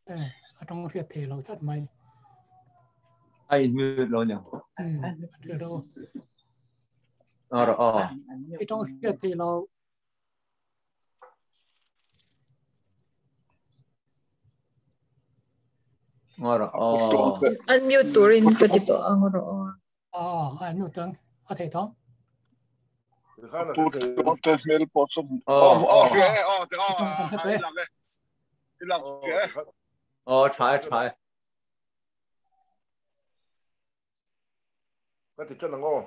A tawng hriat thei lo tlat mai. A in mute lo niang. Hriat lo. Ờ rồi ờ. I tawng hriat thei lo. Ờ rồi ờ. Unmute turin ka ti tawh ang rawh aw. Ờ, unmute tang. A thei tawng. Ờ tha tha. Ka ti ṭan ang aw.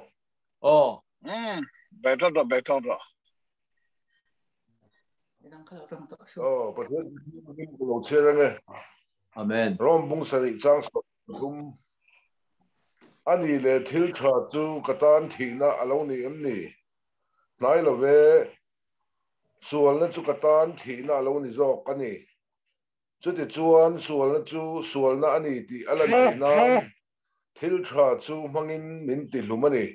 Aw. Umm, bei ṭan rawh, bei ṭan rawh. Aw, Pathian hming ka lo chhiar ang e. Amen. Rom bung sarih chang 30. A ni leh thil ṭha chu ka tan thihna a lo ni em ni? Hnai lo ve, sualna chu ka tan thihna a lo ni zawk a ni. Chutichuan, sualna chu sualna a ni tih a lan theih nan thil tha chu hmangin min tihlum a ni.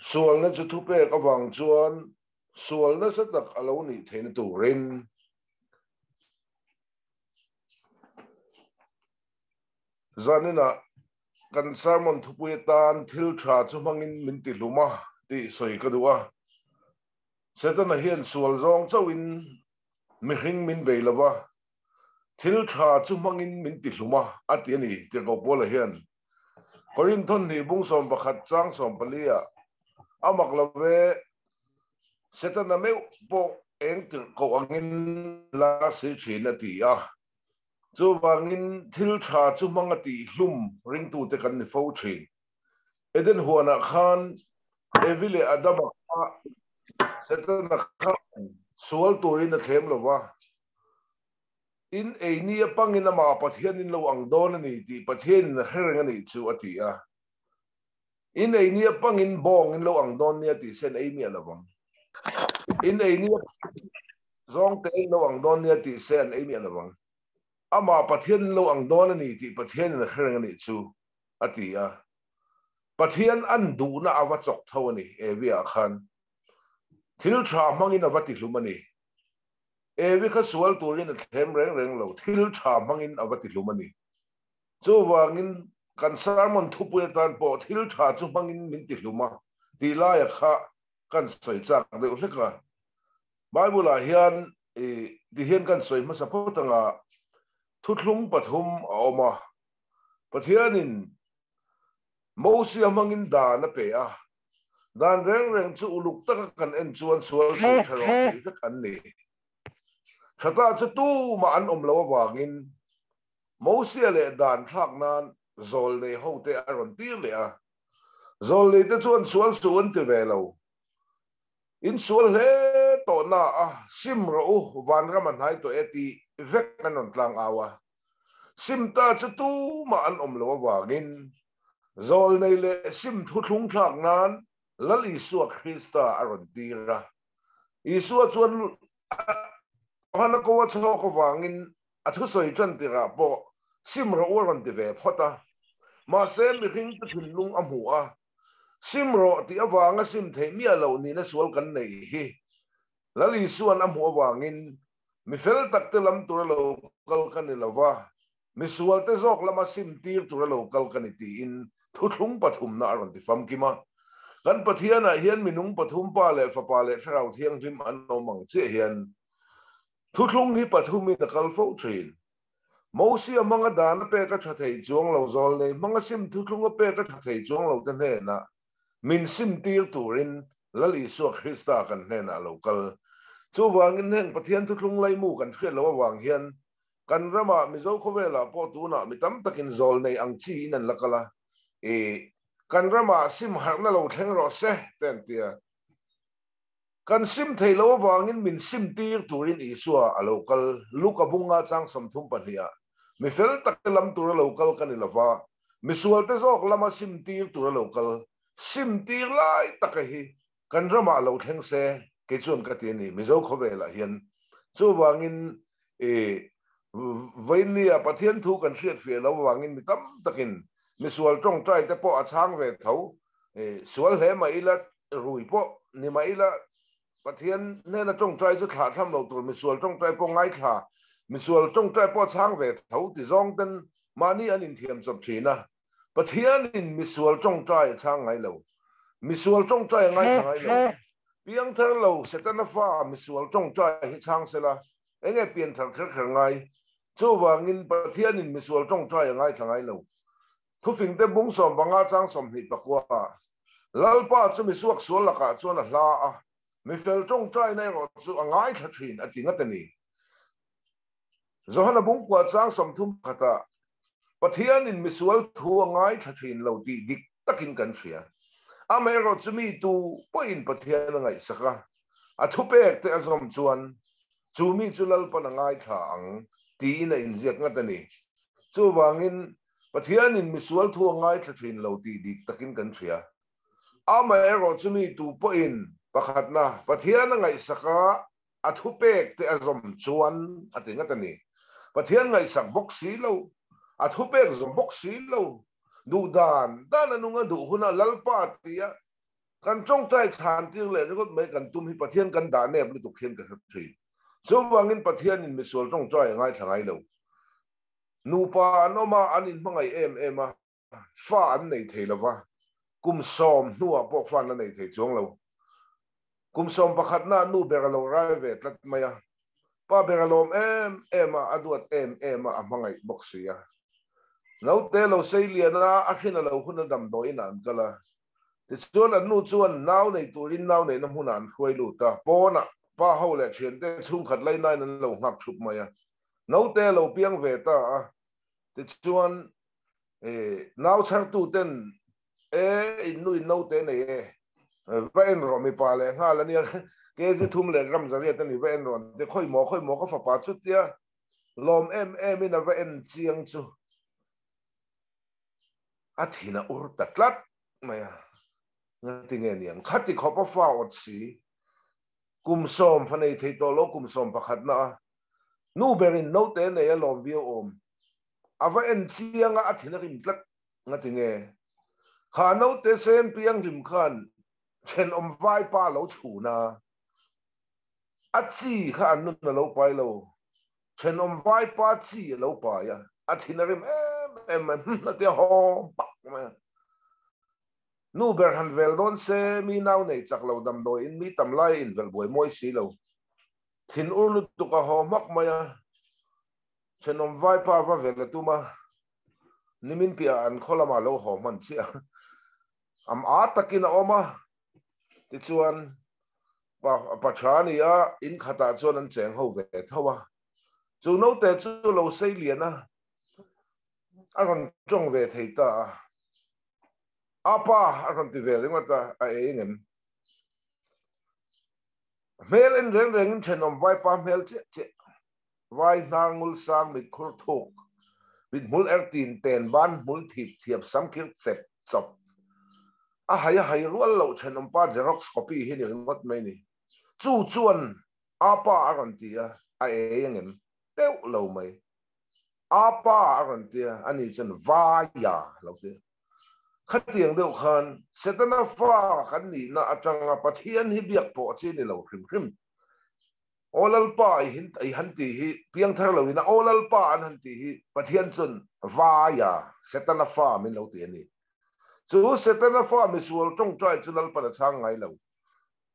Sualna chu thupek avang chuan sual nasa tak a lo nih theihna turin. Zaninah kan sermon thupui atan thil tha chu hmangin min tihlum a tih sawi ka duh a. Setana hian sual zawng chauhin mihring min bei lo va, thil tha chu hmangin min ti hlum a, a ti a ni, Tirhkoh Paula hian. Korinthon hnih bung 11 chang 14 ah, A mak lo ve, Setana meuh pawh eng tirhkoh angin la si thin a ti a. Chuvangin thil tha chu hmang a tih hlum ringtute kan ni fo thin. Eden huanah khan Evi leh Adama kha Setana khan sual turin a thlem lo va, In ei ni apangin amah Pathianin lo ang dawn a ni tih Pathianin a hre reng a nih chu a ti a. In ei ni apangin bawngin lo ang dawn nia tih sen ei miah lo vang. In ei ni apangin zawngte in lo ang dawn nia tih se an ei miah lo vang. Amah Pathianin lo ang dawn a ni tih Pathianin a hre reng a nih chu a ti a. Pathian an duhna a va chawk tho a ni, Evi-ah khan. Thil tha hmangin a va tihlum a ni. Evi kha sual turin a thlem reng reng lo, thil tha hmangin a va tihlum a ni. Chuvangin kan sermon thupui atan pawh thil tha chu hmangin min tihlum a tih laia kha kan sawi chak deuh hlek a. Bible-ah hian ti hian kan sawi hmasa phawt anga thuthlung pathum a awm a. Pathianin Mosia hmangin dan a pe a, dan reng reng chu uluk taka kan en chuan sual chhun tha rawh tih vek an ni. Thata chu tumah an awm lo avangin Mosia leh dan thlak nan zawlnei hote a rawn tir leh a. Zawlneite chuan sual suh an ti ve lo. In sual hle tawh na a, sim rawh u, vanram a hnai tawh e tih vek an rawn tlang au a. Sim ta chu tumah an awm lo avangin zawlnei leh sim thuthlung thlak nan Lal Isua Krista a rawn tir a. Isua chuan Johana ko a chhawk avangin a thusawi tan tirah pawh sim rawh u a rawn ti ve phawt a. Mahse mihringte thinlung a hmu a, Sim rawh tih avanga sim theih miah loh nihna sual kan neih hi Lal Isua'n a hmuh avangin mi fel takte lam tura lo kal ka ni lo va, mi sualte zawk lama sim tir tura lo kal ka ni tiin thuthlung pathumna a rawn ti famkim a. Kan Pathianah hian minung pathum Pa leh Fapa leh Thlarau Thianghlim an awm ang chiah hian thuthlung hi pathumin a kal fo thin. Mosia hmanga dan a pek a tha thei chuang lo, zawlnei hmanga sim thuthlung a pek a tha thei chuang lo te hnenah min sim tir turin Lal Isua Krista kan hnenah a lo kal. Chuvangin heng Pathian thuthlung laimu kan hriat loh avang hian kan ramah Mizo khawvelah pawh tunah mi tam takin zawlnei ang chiin an la kal a, i kan ramah sim harhna lo thleng rawh se te an ti a. Kan sim thei lo avangin min sim tir turin Isua a lo kal. Luka bunga chang 32 ah, Mi fel takte lam tura lo kal ka ni lova, mi sualte zawk lama sim tir tura lo kal. Sim tir lai taka hi kan ramah lo thleng se, kei chuan ka ti a ni, Mizo khawvelah hian. Chuvangin i vawinia Pathian thu kan hriat fiah lo avangin mi tam takin misual tawngtai te pawh a chhang ve tho. Sual hle mah ila, rui pawh ni mah ila, Pathian hnena tawngtai chu thlah thlam lo tur, misual tawngtai pawh ngaithla, misual tawngtai pawh chhang ve tho ti zawng ten mahni an inthiam chawp thin a. Pathianin misual tawngtai a chhang ngai lo. Misual tawngtai a ngaithla ngai lo. Piangthar lo Setana fa misual tawngtai hi chhang sela, enge pianthar kher kher ngai? Chuvangin Pathianin misual tawngtai a ngaithla ngai lo. Thufingte bung 15 chang 24 ah, Lalpa chu misuak sual lakah chuan a hla a, mifel tawngtaina erawh chu a ngaithla thin a ti ngat a ni. Johana bung kua chang 31 ah, Pathianin misual thu a ngaithla thin lo tih dik takin kan hria. Amaherawh chu mi tu pawhin Pathian a ngaihsak a, a thupek te a zawm chuan Chu mi chu Lalpan a ngaithla ang, tiin a inziak ngat a ni. Chuvangin, Pathianin misual thu a ngaithla thin lo tih dik takin kan hria. Amaherawh chu mi tu pawhin pakhatna Pathian a ngaihsak a, a thupek te a zawm chuan a ti ngat a ni. Pathian ngaihsak bawk si lo, a thupek zawm bawk si lo, duh dan dan a nung a duh huna Lalpa tia Kan tawngtai chhan tir leh ringawt mai kan tum hi Pathian kan dah nep lutuk hian ka hre thin. Chuvangin Pathianin misual tawngtai a ngaithla ngai lo. Nupa an awm a, an inhmangaih em em a, fa an nei thei lo va, kum 10 hnuah pawh fa an la nei thei chuang lo. Kum 11na nu ber a lo rai ve tlat mai a, pa ber a lawm em em a, a duat em em a, a hmangaih bawk si a. Naute lo sei lian a, a hrin a lo hun a damdawiin ah an kal a. Tichuan an nu chuan nau nei turin nau neihna hmunah an hruai lut a, pawnah pa ho leh thiante chhungkhat lainain an lo nghak thup mai a. Naute a lo piang ve ta a, tichuan nau chhartuten e in nu in naute nei e, va en rawh mipa leh nghal a nia, kg thum leh gram zariat a ni va en rawh an ti, khawi maw khawi maw ka fapa chutia lawm em em in a va en chiang chu. A thin a ur ta tlat mai a, ngati nge niang khati khawp a fa awt si, kum 10 fa nei thei tawh lo kum 11 na a nu berin naute nei a lawm viau awm, a va en chiang a a thin a rim tlat, ngati nge kha naute sen piang hlim khan thenawm vaipa lo chhun a, a chi kha an nun a lo pai lo, Thenawm vaipa chi a lo pai a, a thin a rim em em mai, hum a tia haw hmak mai a. Nu ber han vel dawn se, mi nau nei chak lo damdawiin mi tam lai a invelh buai mawi si lo. Thin ur lutuk a haw hmak mai a, thenawm vaipa va vel a tum a, nimin piahah an khaw lamah a lo haw hman chiah a, am a takin a awm a, Tichuan, pa tha a ni a, in khatah chuan an cheng ho ve tho a. Chu naute chu lo sei lian a, a rawn tawng ve thei ta a. A pa a rawn ti ve ringawt a, a ei ngem. Hmel en reng rengin thenawm vaipa hmel chiah chiah, vai hnar ngul sang mit khur thuk, mit hmul er tin ten ban hmul thip thiap sam khir chep chawp. A hai a hai rual loh thenawm pa Xerox copy hi ni ringawt mai ni. Chu chuan a pa a rawn ti a, a ei angem deuh lo mai. A pa a rawn ti a, ani chuan vaia lo ti a. Khatiang deuh khan Setana fa kan nihna atanga Pathian hi biak pawh chi ni lo hrim hrim. Aw Lalpa i hin i han tih hi piangthar lo ina Aw Lalpa an han tih hi Pathian chuan vaia Setana fa min lo ti a ni. Chu Setana fa misual tawngtai chu Lalpan a chhang ngai lo.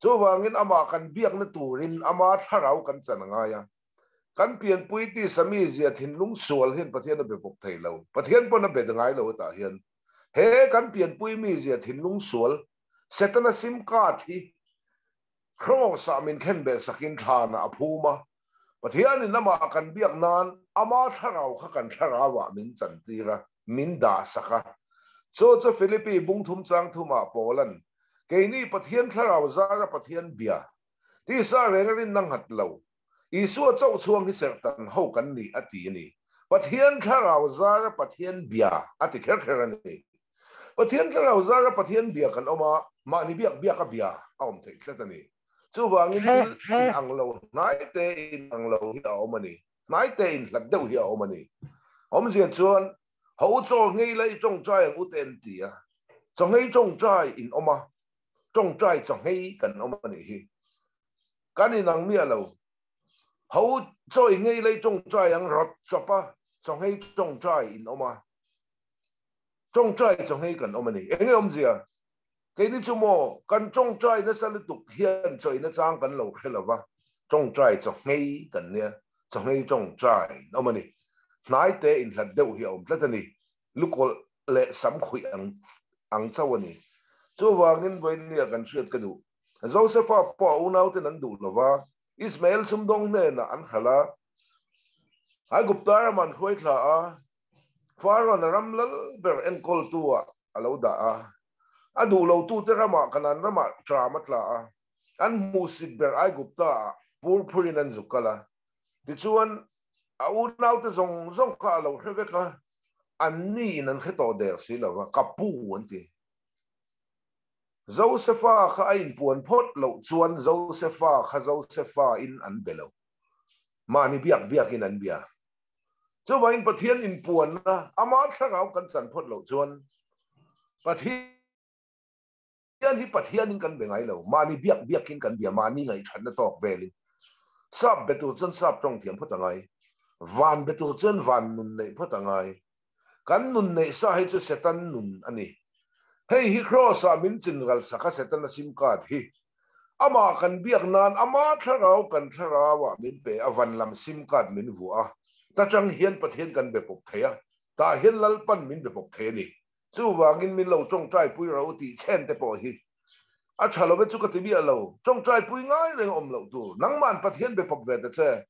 Chuvangin amah kan biakna turin ama thlarau kan chan a ngai a. Kan pianpui ti sami zia thinlung sual hian Pathian a be bawk thei lo. Pathian pawn a be ngai lo hetah hian. He kan pianpui mi zia thinlung sual Setana sim card hi Cross-ah min khen beh sakin thlanah a phum a, Pathianin amah kan biak nan ama thlarau kha kan thlarauah min chantir a, min dah sak a. Chu chu Philippi bung thum chang thumah Paula'n, Keini Pathian thlarau zara Pathian bia, tisa reng a rinna nghat lo, Isua chauh chhuang hi serhtan ho kan ni a ti a ni. Pathian thlarau zara Pathian bia a ti kher kher a ni. Pathian thlarau zara Pathian bia kan awm a, mahni biak biak a bia a awm theih tlat a ni. Chuvangin thil in ang lo hnai te in ang lo hi a awm a ni. Hnai te in hlat deuh hi a awm a ni. Awmzia chuan ho chaw nghei la i tawngtai ang u te an ti a, chaw nghei tawngtai in awm a, tawngtai chaw nghei kan awm a nih hi. Kan inang miah lo. Ho chaw i ngei lei tawngtai ang rawt chawp a, chaw nghei tawngtai in awm a. Tawngtai chaw nghei kan awm a ni. Enge awmzia? Keini chu maw kan tawngtai nasa lutuk hian chaw ina chang kan lo hre lo va, tawngtai chaw nghei kan nia, chaw nghei tawngtai in awm a ni. Hnai te inhlat deuh hi a awm tlat a ni. Lukawlh leh sam khuih ang ang chauh a ni. Chuvangin vawinia kan hriat ka duh. Josefa pawh a unauten an duh lo va, Ismael sumdawng hnenah an hralh a, Aigupta ramah an hruai thla a, Farawn a ram lal ber enkawltu-ah a lo dah a. A duh lotute ramah Kanaan ramah ṭam a tla a, an hmuhsit ber Aigupta-ah pur phurin an zuk kal a. Tichuan, a unaute zawng zawng kha a lo hre vek a, anni in an hre tawh der si lo va, ka pu an ti. Josefa kha a inpuan phawt loh chuan Josefa kha Josefa in an be lo. Mahni biak biakin an bia. Chuvangin Pathian inpuanna ama thlarau kan chan phawt loh chuan Pathian hi Pathianin kan be ngai lo. Mahni biak biakin kan bia, mahni ngaihṭhatna tawk velin. Sap be tur chuan sap ṭawng thiam phawt a ngai. Van be tur chuan van nun neih phawt a ngai. Kan nun neih sa hi chu Satan nun a ni. Hei hi Kraws-ah min chinral sak a Setana sim card hi. Amah kan biak nan ama thlarau kan thlarauah min pe a van lam sim card min vuah a. Ta chang hian Pathian kan be pawp thei a, tah hian Lalpan min be pawp thei a ni. Chuvangin min lo tawngtai pui ro tih chhen te pawh hi a tha lo e chu ka ti miah lo. Tawngtai pui ngai reng awm loh tur. Nangman Pathian be pawp ve ta che.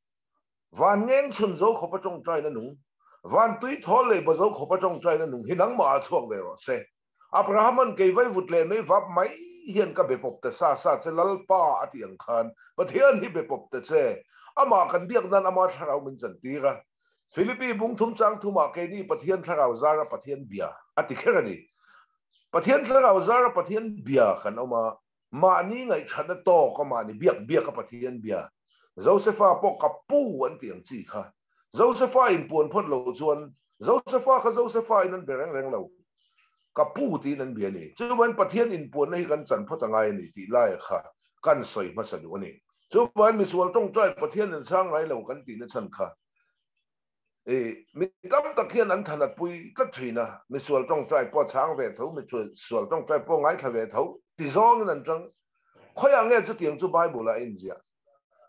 Van ngeng chhun zo khawpa tawngtaina nung, van tui thawl leh ba zo khawpa tawngtaina nung hi nangmah ah chhuak ve rawh se. Abrahaman kei vai vut leh mei vap mai hian ka be pawp ta sa sa che Lalpa a tih ang khan Pathian hi be pawp ta che. Amah kan biak nan ama thlarau min chantir a. Philippi bung thum chang thumah keini Pathian thlarau zara Pathian bia a ti kher a ni. Pathian thlarau zara Pathian bia kan awm a, Mahni ngaihṭhatna tawk a mahni biak biak a Pathian bia. Josefa pawh ka pu an tih ang chi kha. Josefa in puan phawt lo chuan Josefa kha Josefa in an be reng reng lo. Ka pu tiin an bia a ni. Chuvain Pathian inpuanna hi kan chan phawt a ngai a ni tih laia kha kan sawi hmasa duh a ni. Chuvain misual tawngtai Pathian in chhang ngai lo kan tihna chhan kha I mi tam tak hian an thanat pui tlat thin a, misual tawngtai pawh a chhang ve tho, misual tawngtai pawh ngaithla ve tho ti zawngin an tang. Khawiah nge chutiang chu Bible ah a inziah?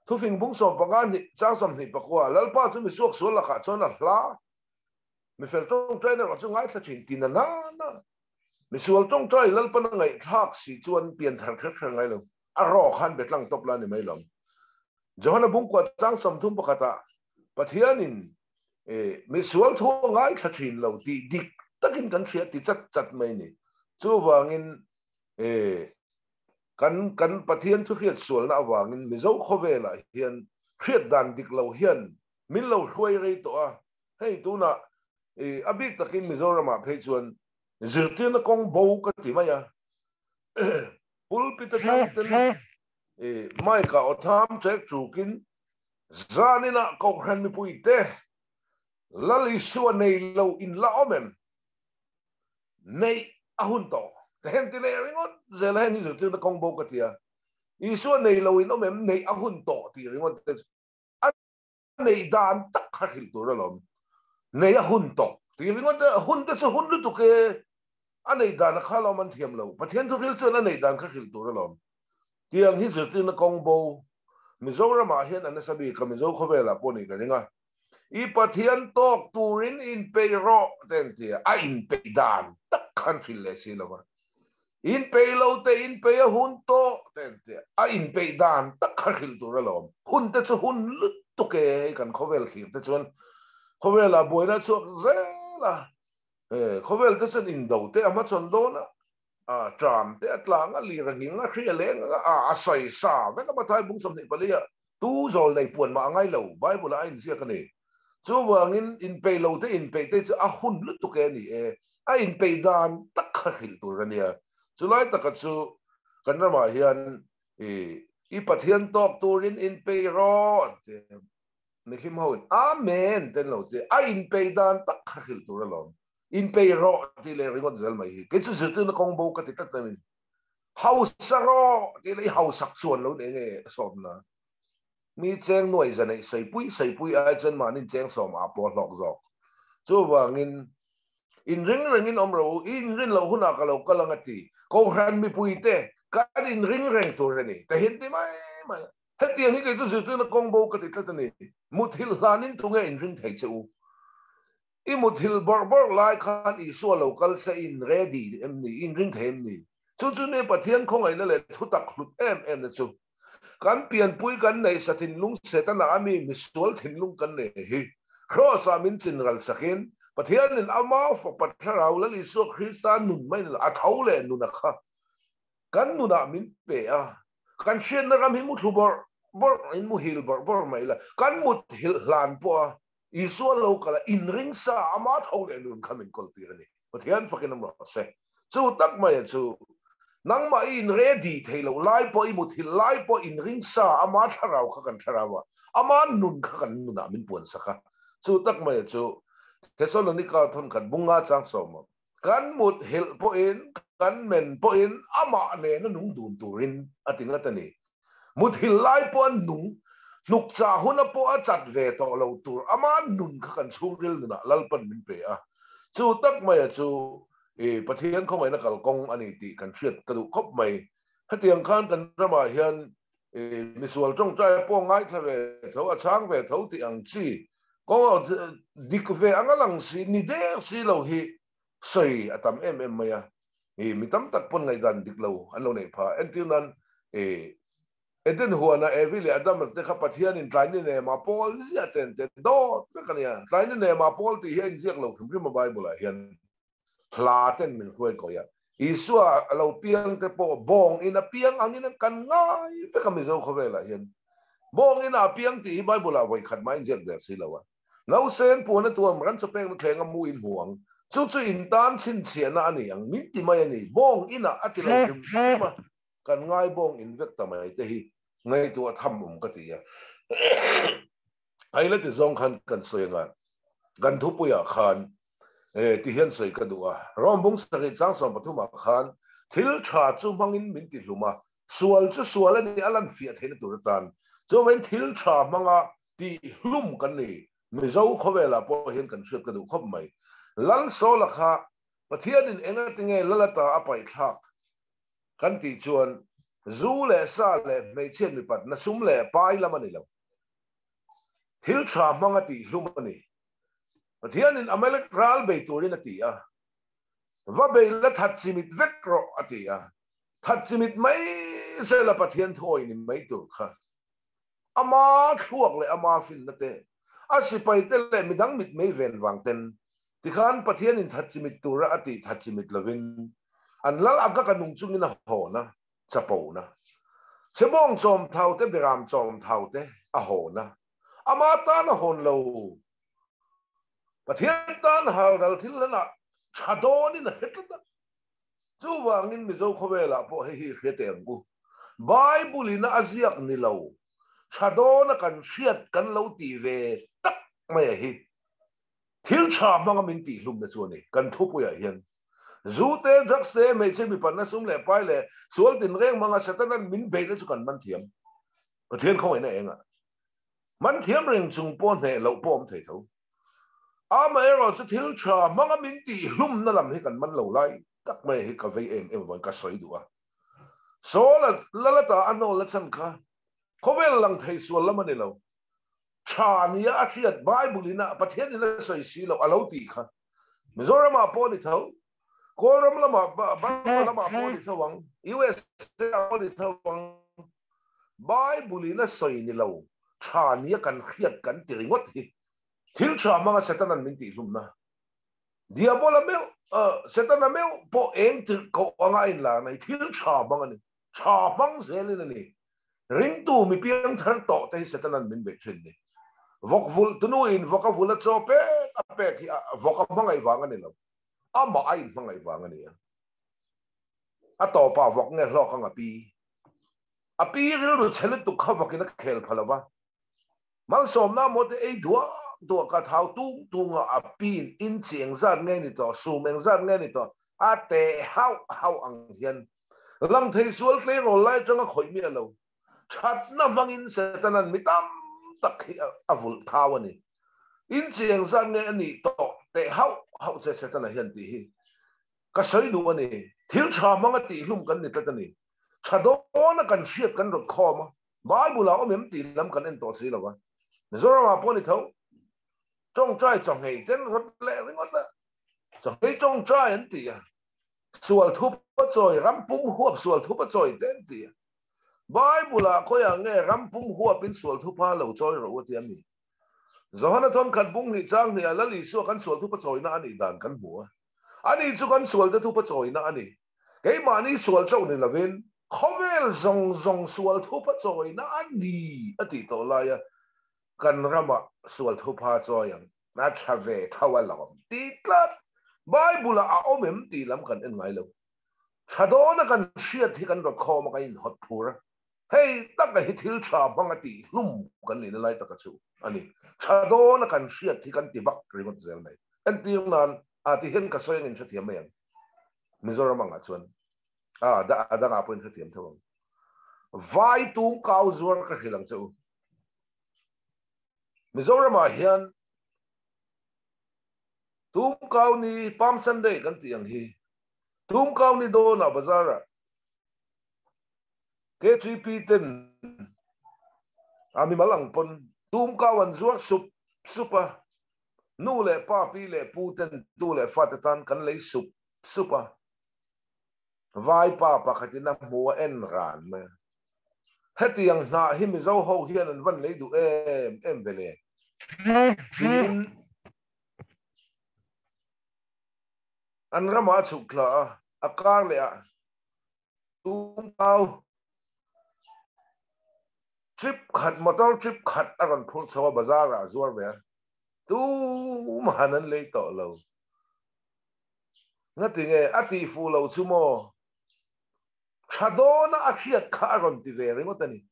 Thufing bung 15 hnih chang 24 Lalpa chu misuak sual lakah chuan a hla, mifel tawngtai erawh chu ngaithla thin ti na na na. Misual tawngtai Lalpan a ngaihthlak si chuan pianthar kher kher ngai lo. A rawh khan betlang tawp la ni mai lo. Johana bungkua chang 31 ah Pathianin misual thu a ngaithla thin lo tih dik takin kan hria ti chat chat mai ni. Chuvangin kan kan Pathian thu hriat sualna avangin Mizo khawvelah hian hriat dan dik lo hian min lo hruai rei tawh a. Hei tunah a bik takin Mizoramah phei chuan zirtirna kawng bo ka ti mai a. Pulpit atang ten mic ah aw tham ṭek ṭukin Zaninah Kohhran mipuite Lal Isua nei lo in la awm em? Neih a hun tawh. Ka hen ti leh ringawt zel a, heng hi zirtirna kawng bo ka ti a. Isua nei lo in awm em? Neih a hun tawh tih ringawt te chu a neih dan tak kha hrilh tur alawm. Neih a hun tawh tih ringawt te, hun te chu hun lutuk e, a neih dan a kha alawm an thiam lo. Pathian thuhril chuan a neih dan kha hrilh tur alawm. Tiang hi zirtirna kawng bo Mizoramah hian a nasa bik a, Mizo khawvelah pawh ni ka ring a. I Pathian tawk turin inpeih rawh te an ti a, a inpeih dan tak khan hrilh leh si lo va. Inpeih lo te inpeih a hun tawh te an ti a, a inpeih dan tak kha hrilh tur alawm. Hun te chu hun lutuk e, hei kan khawvel thlir te chuan khawvelah buaina a chhuak zel a, khawvel te chuan indo te a hmachhawn dawn a, a tram te a tlang a lir a nghing a hria leng a a sawi sa vek a Mathai bung 24 ah tu zawl nei puan mah a ngai lo Bible ah a inziak a ni. Chuvangin inpeih lo te inpeih te chu a hun lutuk e a ni e, a inpeih dan tak kha hrilh tur a nia. Chulai taka chu kan ramah hian i i Pathian tawk turin inpeih rawh an ti a, mihlim ho in Amen te an lo ti a, a inpeih dan tak kha hrilh tur alawm. Inpeih rawh tih leh ringawt zel mai hi. Kei chu zirtirna kawng bo ka ti tlat mai. Hausa rawh tih leh i hausak chuan lo eng nge a sawmna. Mi cheng nuai zaneih saipui saipui ai chuan mahni cheng sawm ah pawh a hlawk zawk. Chuvangin, inring rengin awm rawh u, i inrin loh hunah ka lo kal ang a ti. Kohhran mipuite, kan inring reng tur a ni. Ka hin ti mai mai a. Hetiang hi kei chu zirtirna kawng bo ka ti tlat a ni. Muthilh hlanin tunge inring thei che u? I muthilh bawrh bawrh lai khan Isua lo kal se i inready em ni? I inring thei em ni? Chu chu nia Pathian khawngaihna leh thutak hlut em em na chu. Kan pianpui kan neih sa thinlung Setana a mi misual thinlung kan nei hi Kraws-ah min chin ral sakin Pathianin ama Fapa Thlarau Lal Isua Krista nun mai a tho leh nuna kha kan nunah min pe a, kan hriatna ram hi muthlu bawrh bawrh in muhil bawrh bawrh mai la, kan mut hilh hlan pawh a Isua lo kal a inring sa ama tho leh nun kha min kawl tir a ni. Pathian fakin awm rawh se. Chu tak mai a chu nangmah i inready thei loh lai pawh i muthilh lai pawh inring sa ama thlarau kha kan thlarau a, ama nun kha kan nunah min puan sak a. Chu tak mai a chu Thesalonika thawnkhat bunga chang sawm a kan mut hilh pawhin kan men pawhin amah nena nung dun turin a ti ngat a ni. Muthilh lai pawh an nung, hnuk chah huna pawh a chat ve tawh lo tur ama nun kha kan chhungril nunah Lalpan min pe a. Chu tak maia chu i Pathian khawngaihna kalkawng a ni tih kan hriat ka duh khawp mai. Hetiang khan kan ramah hian i misual tawngtai pawh ngaithla ve tho, a chhang ve tho tih ang chi kawng dik ve anga lang si ni der si lo hi sawi a tam em em mai a. I mi tam tak pawn ngaihdan dik lo an lo neih phah. Entir nan i Eden huana Evi leh Adama te kha Pathianin tlaini nema pawl ziah ten te dawt vek a nia. Tlaini nema pawl tih hi a inziak lo hrim hrim a Bible ah hian. Hla ten min hruai kawi a. Isua a lo piang te pawh bawng in a piang angin kan ngai vek a Mizo khawvelah hian. Bawng in a piang tih hi Bible ah vawi khat mah inziak der si lo a. Nausen puan a tuam ran chawpekna thleng a mu in hmu ang. Chu chu in tan chhinchhiahna a ni ang. Min ti mai a ni. Bawng inah a ti lo hrim hrim a. Kan ngai bawng in vek ta mai te hi ngaihtuah tham awm ka ti a. Ai la ti zawng khan kan sawi anga kan thupuiah khan ti hian sawi ka duh a. Rom bung sarih chang 13 ah khan thil tha chu hmangin min ti hlum a, sual chu sual a ni a lan fiah theihna tur atan chuan thil tha hmanga tih hlum kan ni. Mizo khawvelah pawh hian kan hriat ka duh khawp mai. Lal Sawla kha Pathianin engatinge Lalata a paihthlak kan tih chuan zu leh sa leh hmeichhiat mipatna sum leh pai lam a ni lo. Thil tha hmanga tih hlum a ni. Pathianin Amalek ral bei turin a ti a. Va bei la that chimit vek rawh a ti a. That chimit mai sela Pathian thuawi ni mai tur kha. Ama thluak leh ama finna te, a sipai te leh midang mitmei ven vang ten tikhan Pathianin that chimit tura a tih that chimit lovin an lal aka ka nung chungin a hawn a. Chapona. Chebawng chawm thau te Beram chawm thau te a hawn a, ama tan a hawn lo. Pathian tan halral thil hlanah tha dawnin a hre tlat a. Chuvangin Mizo khawvelah pawh hei hi i hre teh ang u. Bible in a ziak ni lo, tha dawna kan hriat kan lo tih ve tak mai a hi. Thil tha hmanga min tihhlumna chu a ni. Kan thupuiah hian zu te, drugs te, hmeichhe mipatna sum leh pai leh sual tinreng hmanga Satanan min beihna chu kan man thiam. Pathian khawngaihna engah man thiam reng chung pawh hneh loh pawh awm thei tho. Amaherawh chu thil tha hmanga min tihhlumna lam hi kan man lo lai tak mai hi ka vei em em avangin ka sawi duh a. Saul-a Lalata a hnawlna chhan kha khawvel lang thei sual lam a ni lo. Tha nia a hriat Bible in a Pathian in a sawi si loh a lo tih kha Mizoram ah pawh a ni tho, Kawlram lamah Burma lamah pawh a ni tho ang, USA ah pawh a ni tho ang, Bible in a sawi ni lo tha nia kan hriat kan ti ringawt hi thil tha hmanga Satanan min tihhlumna Diabola meuh Setana meuh pawh eng tirh koh anga a inlarna hi thil tha hmang a ni. Tha hmang zelin a ni. Ringtu mi piang thar tawh te hi Setana'n min beih thin ni. Vawk vulh tunuin vawk a vulh a chaw pek a pek hi vawk a hmangaih vang a ni lo. Amah a inhmangaih vang a ni a. A tawpah vawk nge hlawk ang a pi. A pi rilru chhe lutuk kha vawkin a khel pha lo va. Malsawmna maw te ei duah duah ka thau tung tung a, a pin inchi engzat nge ni tawh, sum engzat nge ni tawh, a teh hauh hauh ang hian lang thei sual tleirawl lai atanga khawih miah lo. Thatna hmangin Setanan mi tam tak hi a vulh thau a ni. In chi engzat nge a nih tawh teh hauh hauh che Setana hian tih hi ka sawi duh a ni. Thil tha hmanga tihhlum kan ni tlat a ni. Tha dawna kan hriat kan rawt khawm a, Bible ah awm em tih lam kan en tawh si lo va. Mizoramah pawh a ni tho. Tawngtai chawhngei ten rawt leh ringawt a, chawhngei tawngtai an ti a, sual thup a chawi, ram pum huap sual thup a chawi te an ti a. Bible ah khawiah nge ram pum huapin sual thupa lo chawi rawh u a ti a mi? Johana thawnkhat bung hnih chang hnih ah Lal Isua kan sual thupa chawina a nih dan kan hmu a. Ani chu kan sualte thupa chawina a ni. Keimahni sual chauh ni lovin khawvel zawng zawng sual thupa chawina a ni a tih tawh laia kan ramah sual thupa chawi ang a tha ve tho alawm tih tlat Bible ah a awm em tih lam kan en ngai lo. Tha dawna kan hriat hi kan rawt khawm a kan inhawt phur a, hei taka hi thil tha hmang a tih hlum kan nihna lai taka chu a ni. Tha dawna kan hriat hi kan ti vak ringawt zel mai. Entir nan a ti hian ka sawi angin hrethiam mai ang. Mizoram angah chuan a a dangah pawhin hrethiam tho ang. Vai tum kau zuar ka hrilh ang che u. Mizoramah hian tum kau ni Palm Sunday kan tih ang hi tum kau ni dawnah bazarah KTP ten a mimal ang pawn tum kau an zuar sup sup a, nu leh pa pi leh pu ten tu leh fate tan kan lei sup sup a, Vaipa pakhatin a hmu a en ran mai a. Hetiang hnah hi Mizo ho hian an van lei duh em em ve le? Tiin an ramah a chhuk thla a, a kar leh ah tumkau trip khat, motor trip khat a rawn phurh chho a, bazar ah a zuar ve a, tumahan an lei tawh lo. Ngatinge a tih fuh loh chu maw? Tha dawna a hriat kha a rawn ti ve ringawt a ni.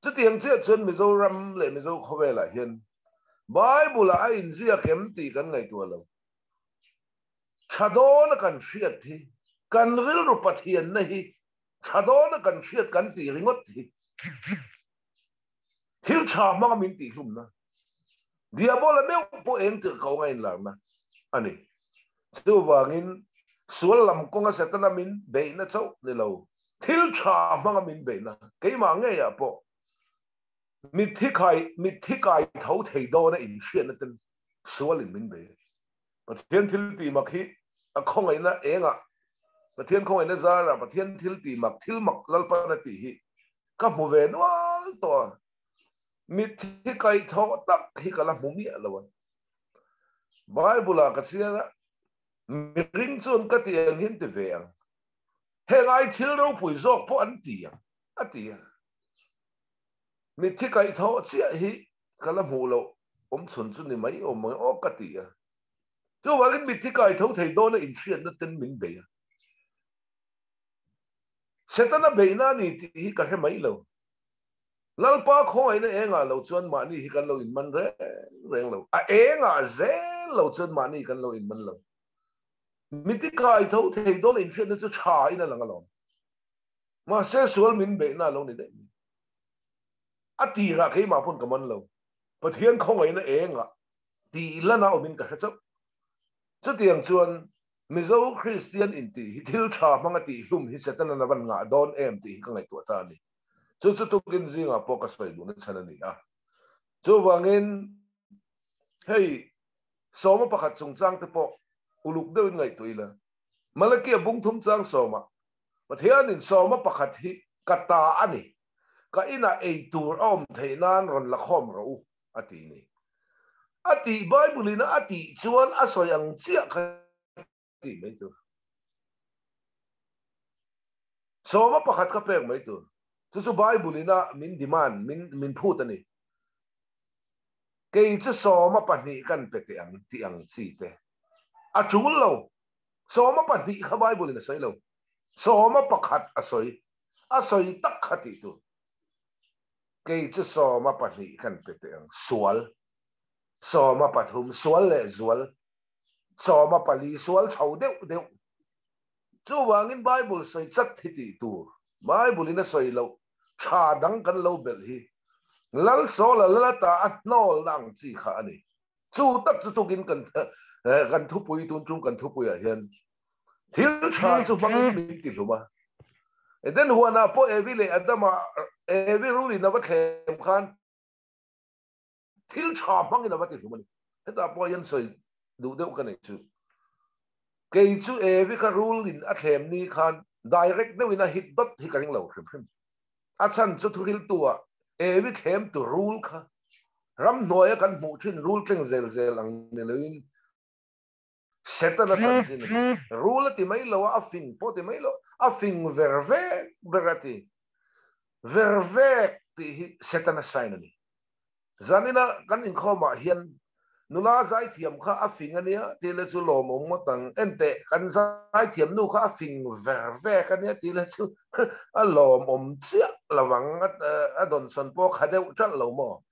Chutiang chiah chuan Mizoram leh Mizo khawvelah hian Bible-ah a inziak em tih kan ngaihtuah lo. Tha dawna kan hriat hi, kan rilru Pathianna hi tha dawna kan hriat kan tih ringawt hi thil tha hmanga min tihhlumna, Diabola meuh pawh eng tirh ko anga inlarna a ni. Chuvangin sual lam kawnga Setana min beihna chauh ni lo, thil tha hmanga min beihna, keimah ngeiah pawh mitthi khai, mitthi kai tho thei dawna inhriatna ten sualin min bei. Pathian thil tih mak hi a khawngaihna engah, Pathian khawngaihna zarah Pathian thil tih mak, thil mak Lalpan a tih hi ka hmu ve nual tawh a, mitthi kaihthawh tak hi ka la hmu miah lo a. Bible-ah ka chhiar a, mihring chuan ka ti ang hian ti ve ang, heng ai thil ropui zawk pawh an ti ang, a ti a. Mitthi kaihthawh chiah hi ka la hmuh loh awmchhun chu ni mai awm ang aw ka ti a. Chuvangin mitthi kaitho thei dawna inhriatna ten min bei a. Setana beihna a ni tih hi ka hre mai lo. Lalpa khawngaihna engah lo chuan mahni hi kan lo inman reng reng lo. A engah zel lo chuan mahni kan lo inman lo. Miti kai tho thei dawn inhriatna chu tha in a lang alawm. Mahse sual min beihna a lo ni daih mai. A tirah keimah pawn ka man lo. Pathian khawngaihna engah tih lana awmin ka hre chauh. Chutiang chuan Mizo Kristian intih hi thil tha hmanga tih hlum hi Setanan a van ngah dawn em tih hi ka ngaihtuah ta a ni. Chu chu tukin zingah pawh ka sawi duhna chhan a ni a. Chuvangin hei sawma pakhat chungchang te pawh uluk deuhin ngaihtuah ila. Malakia bung thum chang sawmah Pathianin sawma pakhat hi ka ta a ni, ka inah ei tur a awm theih nan rawn la khawm rawh u a ti ni. A tih Bible in a tih chuan a sawi ang chiah kha tih mai tur. Sawma pakhat kha pek mai tur. Chu chu Bible in a min demand, min min phut a ni. Kei chu sawma pahnih kan pe teh ang tih ang chi te. A tul lo. Sawma pahnih kha Bible in a sawi lo. Sawma pakhat a sawi. A sawi tak kha tih tur. Kei chu sawma pahnih kan pe teh ang, sual. Sawma pathum, sual leh zual. Sawma pali, sual chho deuh deuh. Chuvangin Bible sawi chat hi tih tur. Bible in a sawi loh. tha dang kan lo belh hi Lal Sawla lal ata a hnawlna ang chi kha a ni. Chu tak chu tukin kan kan thupui tun tum kan thupuiah hian thil tha chu hmangin min ti hlum a. Eden huanah pawh Evi leh Adama Evi rulin a va thlem khan thil tha hmangin a va ti hlum a ni. Hetah pawh hian sawi duh deuh ka nei chu. Kei chu Evi kha rulin a thlem ni khan direct deuhin a hit dawt hi ka ring lo hrim hrim. A chhan chu thuhiltu-ah Evi thlem tu rul kha ramhnuaia kan hmuh thin rul tleng zel zel ang ni loin Setana chanchin a ni. Rul a ti mai lo a, a fing pawh ti mai lo, a fing ver vek ber a ti. Ver vek tih hi Setana sign a ni. Zanina kan inkhawmah hian nula zaithiam kha a fing a nia tih leh chu lawmawm ngawt ang. Enteh, kan zaithiam nu kha a fing ver vek a nia tih leh chu a lawmawm chiah lo ang, a dawnsawn pawh kha deuh ṭalh lo maw?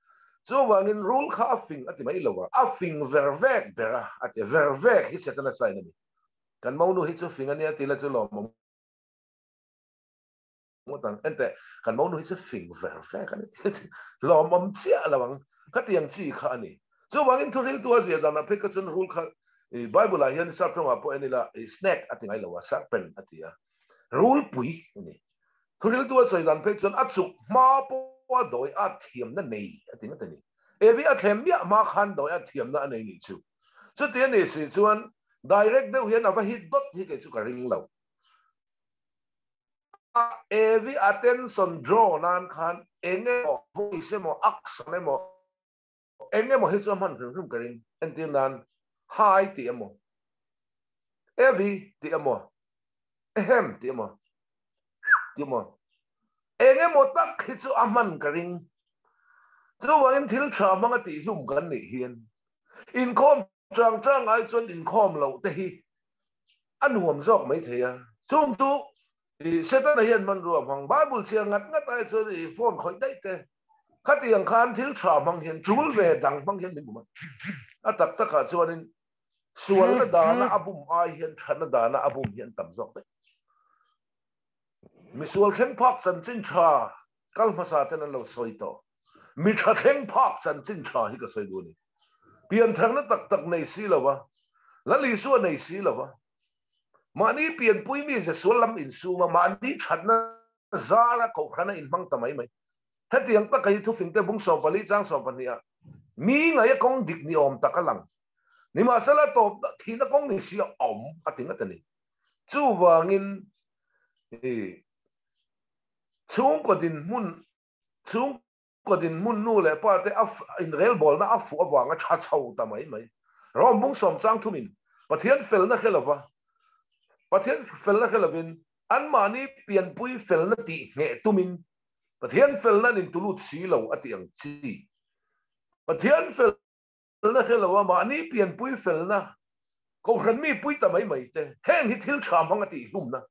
Chuvangin rul kha a fing a ti mai lo a, a fing ver vek ber a, a ti a. Ver vek hi Setana sign a ni. Kan monu hi chu fing a nia tih leh chu lawmawm ngawt ang. Enteh, kan monu hi chu fing ver vek a ni tih chu lawmawm chiah lo ang. Khatiang chi kha a ni. Chuvangin thuhriltu a zia danah phei kha chuan rul kha Bible-ah hian sap tawngah pawh en ila snake a ti ngai lo a, serpent a ti a. Rulpui a ni. Thuhriltu a sawi dan phei chuan a chuk hma pawh a dawi at thiamna nei a ti ngawt a ni. Evi a thlem miah hma khan dawi at thiamna a nei nih chu. Chuti a nih si chuan direct deuh hian a va hit dawt hi kei chu ka ring lo. A Evi attention draw nan khan eng emaw voice emaw action emaw eng emaw hi chu a hman hrim hrim ka ring. Entir nan hi tih emaw Evi tih emaw ehem tih emaw tih emaw eng emaw tak hi chu a hman ka ring. Chuvangin thil tha hmanga tihhlum kan nih hian inkhawm chang chang ai chuan inkhawm loh te hi a nuam zawk mai thei a. Chung chu Setana hian hmanrua hmang Bible chhiar ngat ngat ai chuan i phone khawih daih te khatiang khan thil tha hmang hian tul ve dang hmang hian min bum a. A tak takah chuanin sualna dana a bum ai hian thatna dana a bum hian tam zawk daih. Misual thleng phak chanchin tha kal hmasa ten an lo sawi tawh. Mi tha thleng phak chanchin tha hi ka sawi duh a ni. Piantharna tak tak nei si lo va, Lal Isua nei si lo va, mahni pianpui mi ze sual lam insum a, mahni thatna zara kohhrana inhmang ta mai mai. Hetiang taka hi thufingte bung 14 chang 12 ah mi ngaia kawng dik ni awm tak a lang. Nimahsela tawp thihna kawng ni si a awm a ti ngat a ni. Chuvangin i Chhungkaw dinhmun Chhungkaw dinhmun nu leh pa te a inrelbawlna a fuh avanga tha chho ta mai mai. Rom bung sawm chang thumin Pathian felna hre lova Pathian felna hre lovin anmahni pianpui felna tih ngheh tumin Pathian felna an intulut si lo a tih ang chi. Pathian felna hre lova mahni pianpui felna Kohhran mi pui ta mai mai te heng hi thil tha hmang a tih hlumna.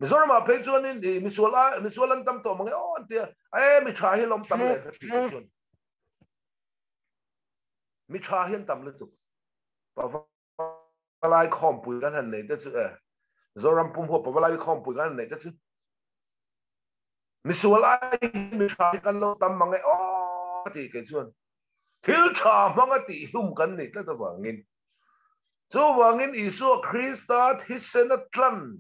Mizoramah phei chuanin i misual a misual an tam tawh mang e aw an tia e mi tha hi lawm tam leh kha tih chuan mi tha hi an tam lutuk. Pavalai khawmpui kan han nei te chu e Zoram pum huap pavalai khawmpui kan han nei te chu misual ai mi tha hi kan lo tam mang e aw tih kei chuan thil tha hmang a tih hlum kan nih tlat avangin Chuvangin Isua Krista thisen a tlan,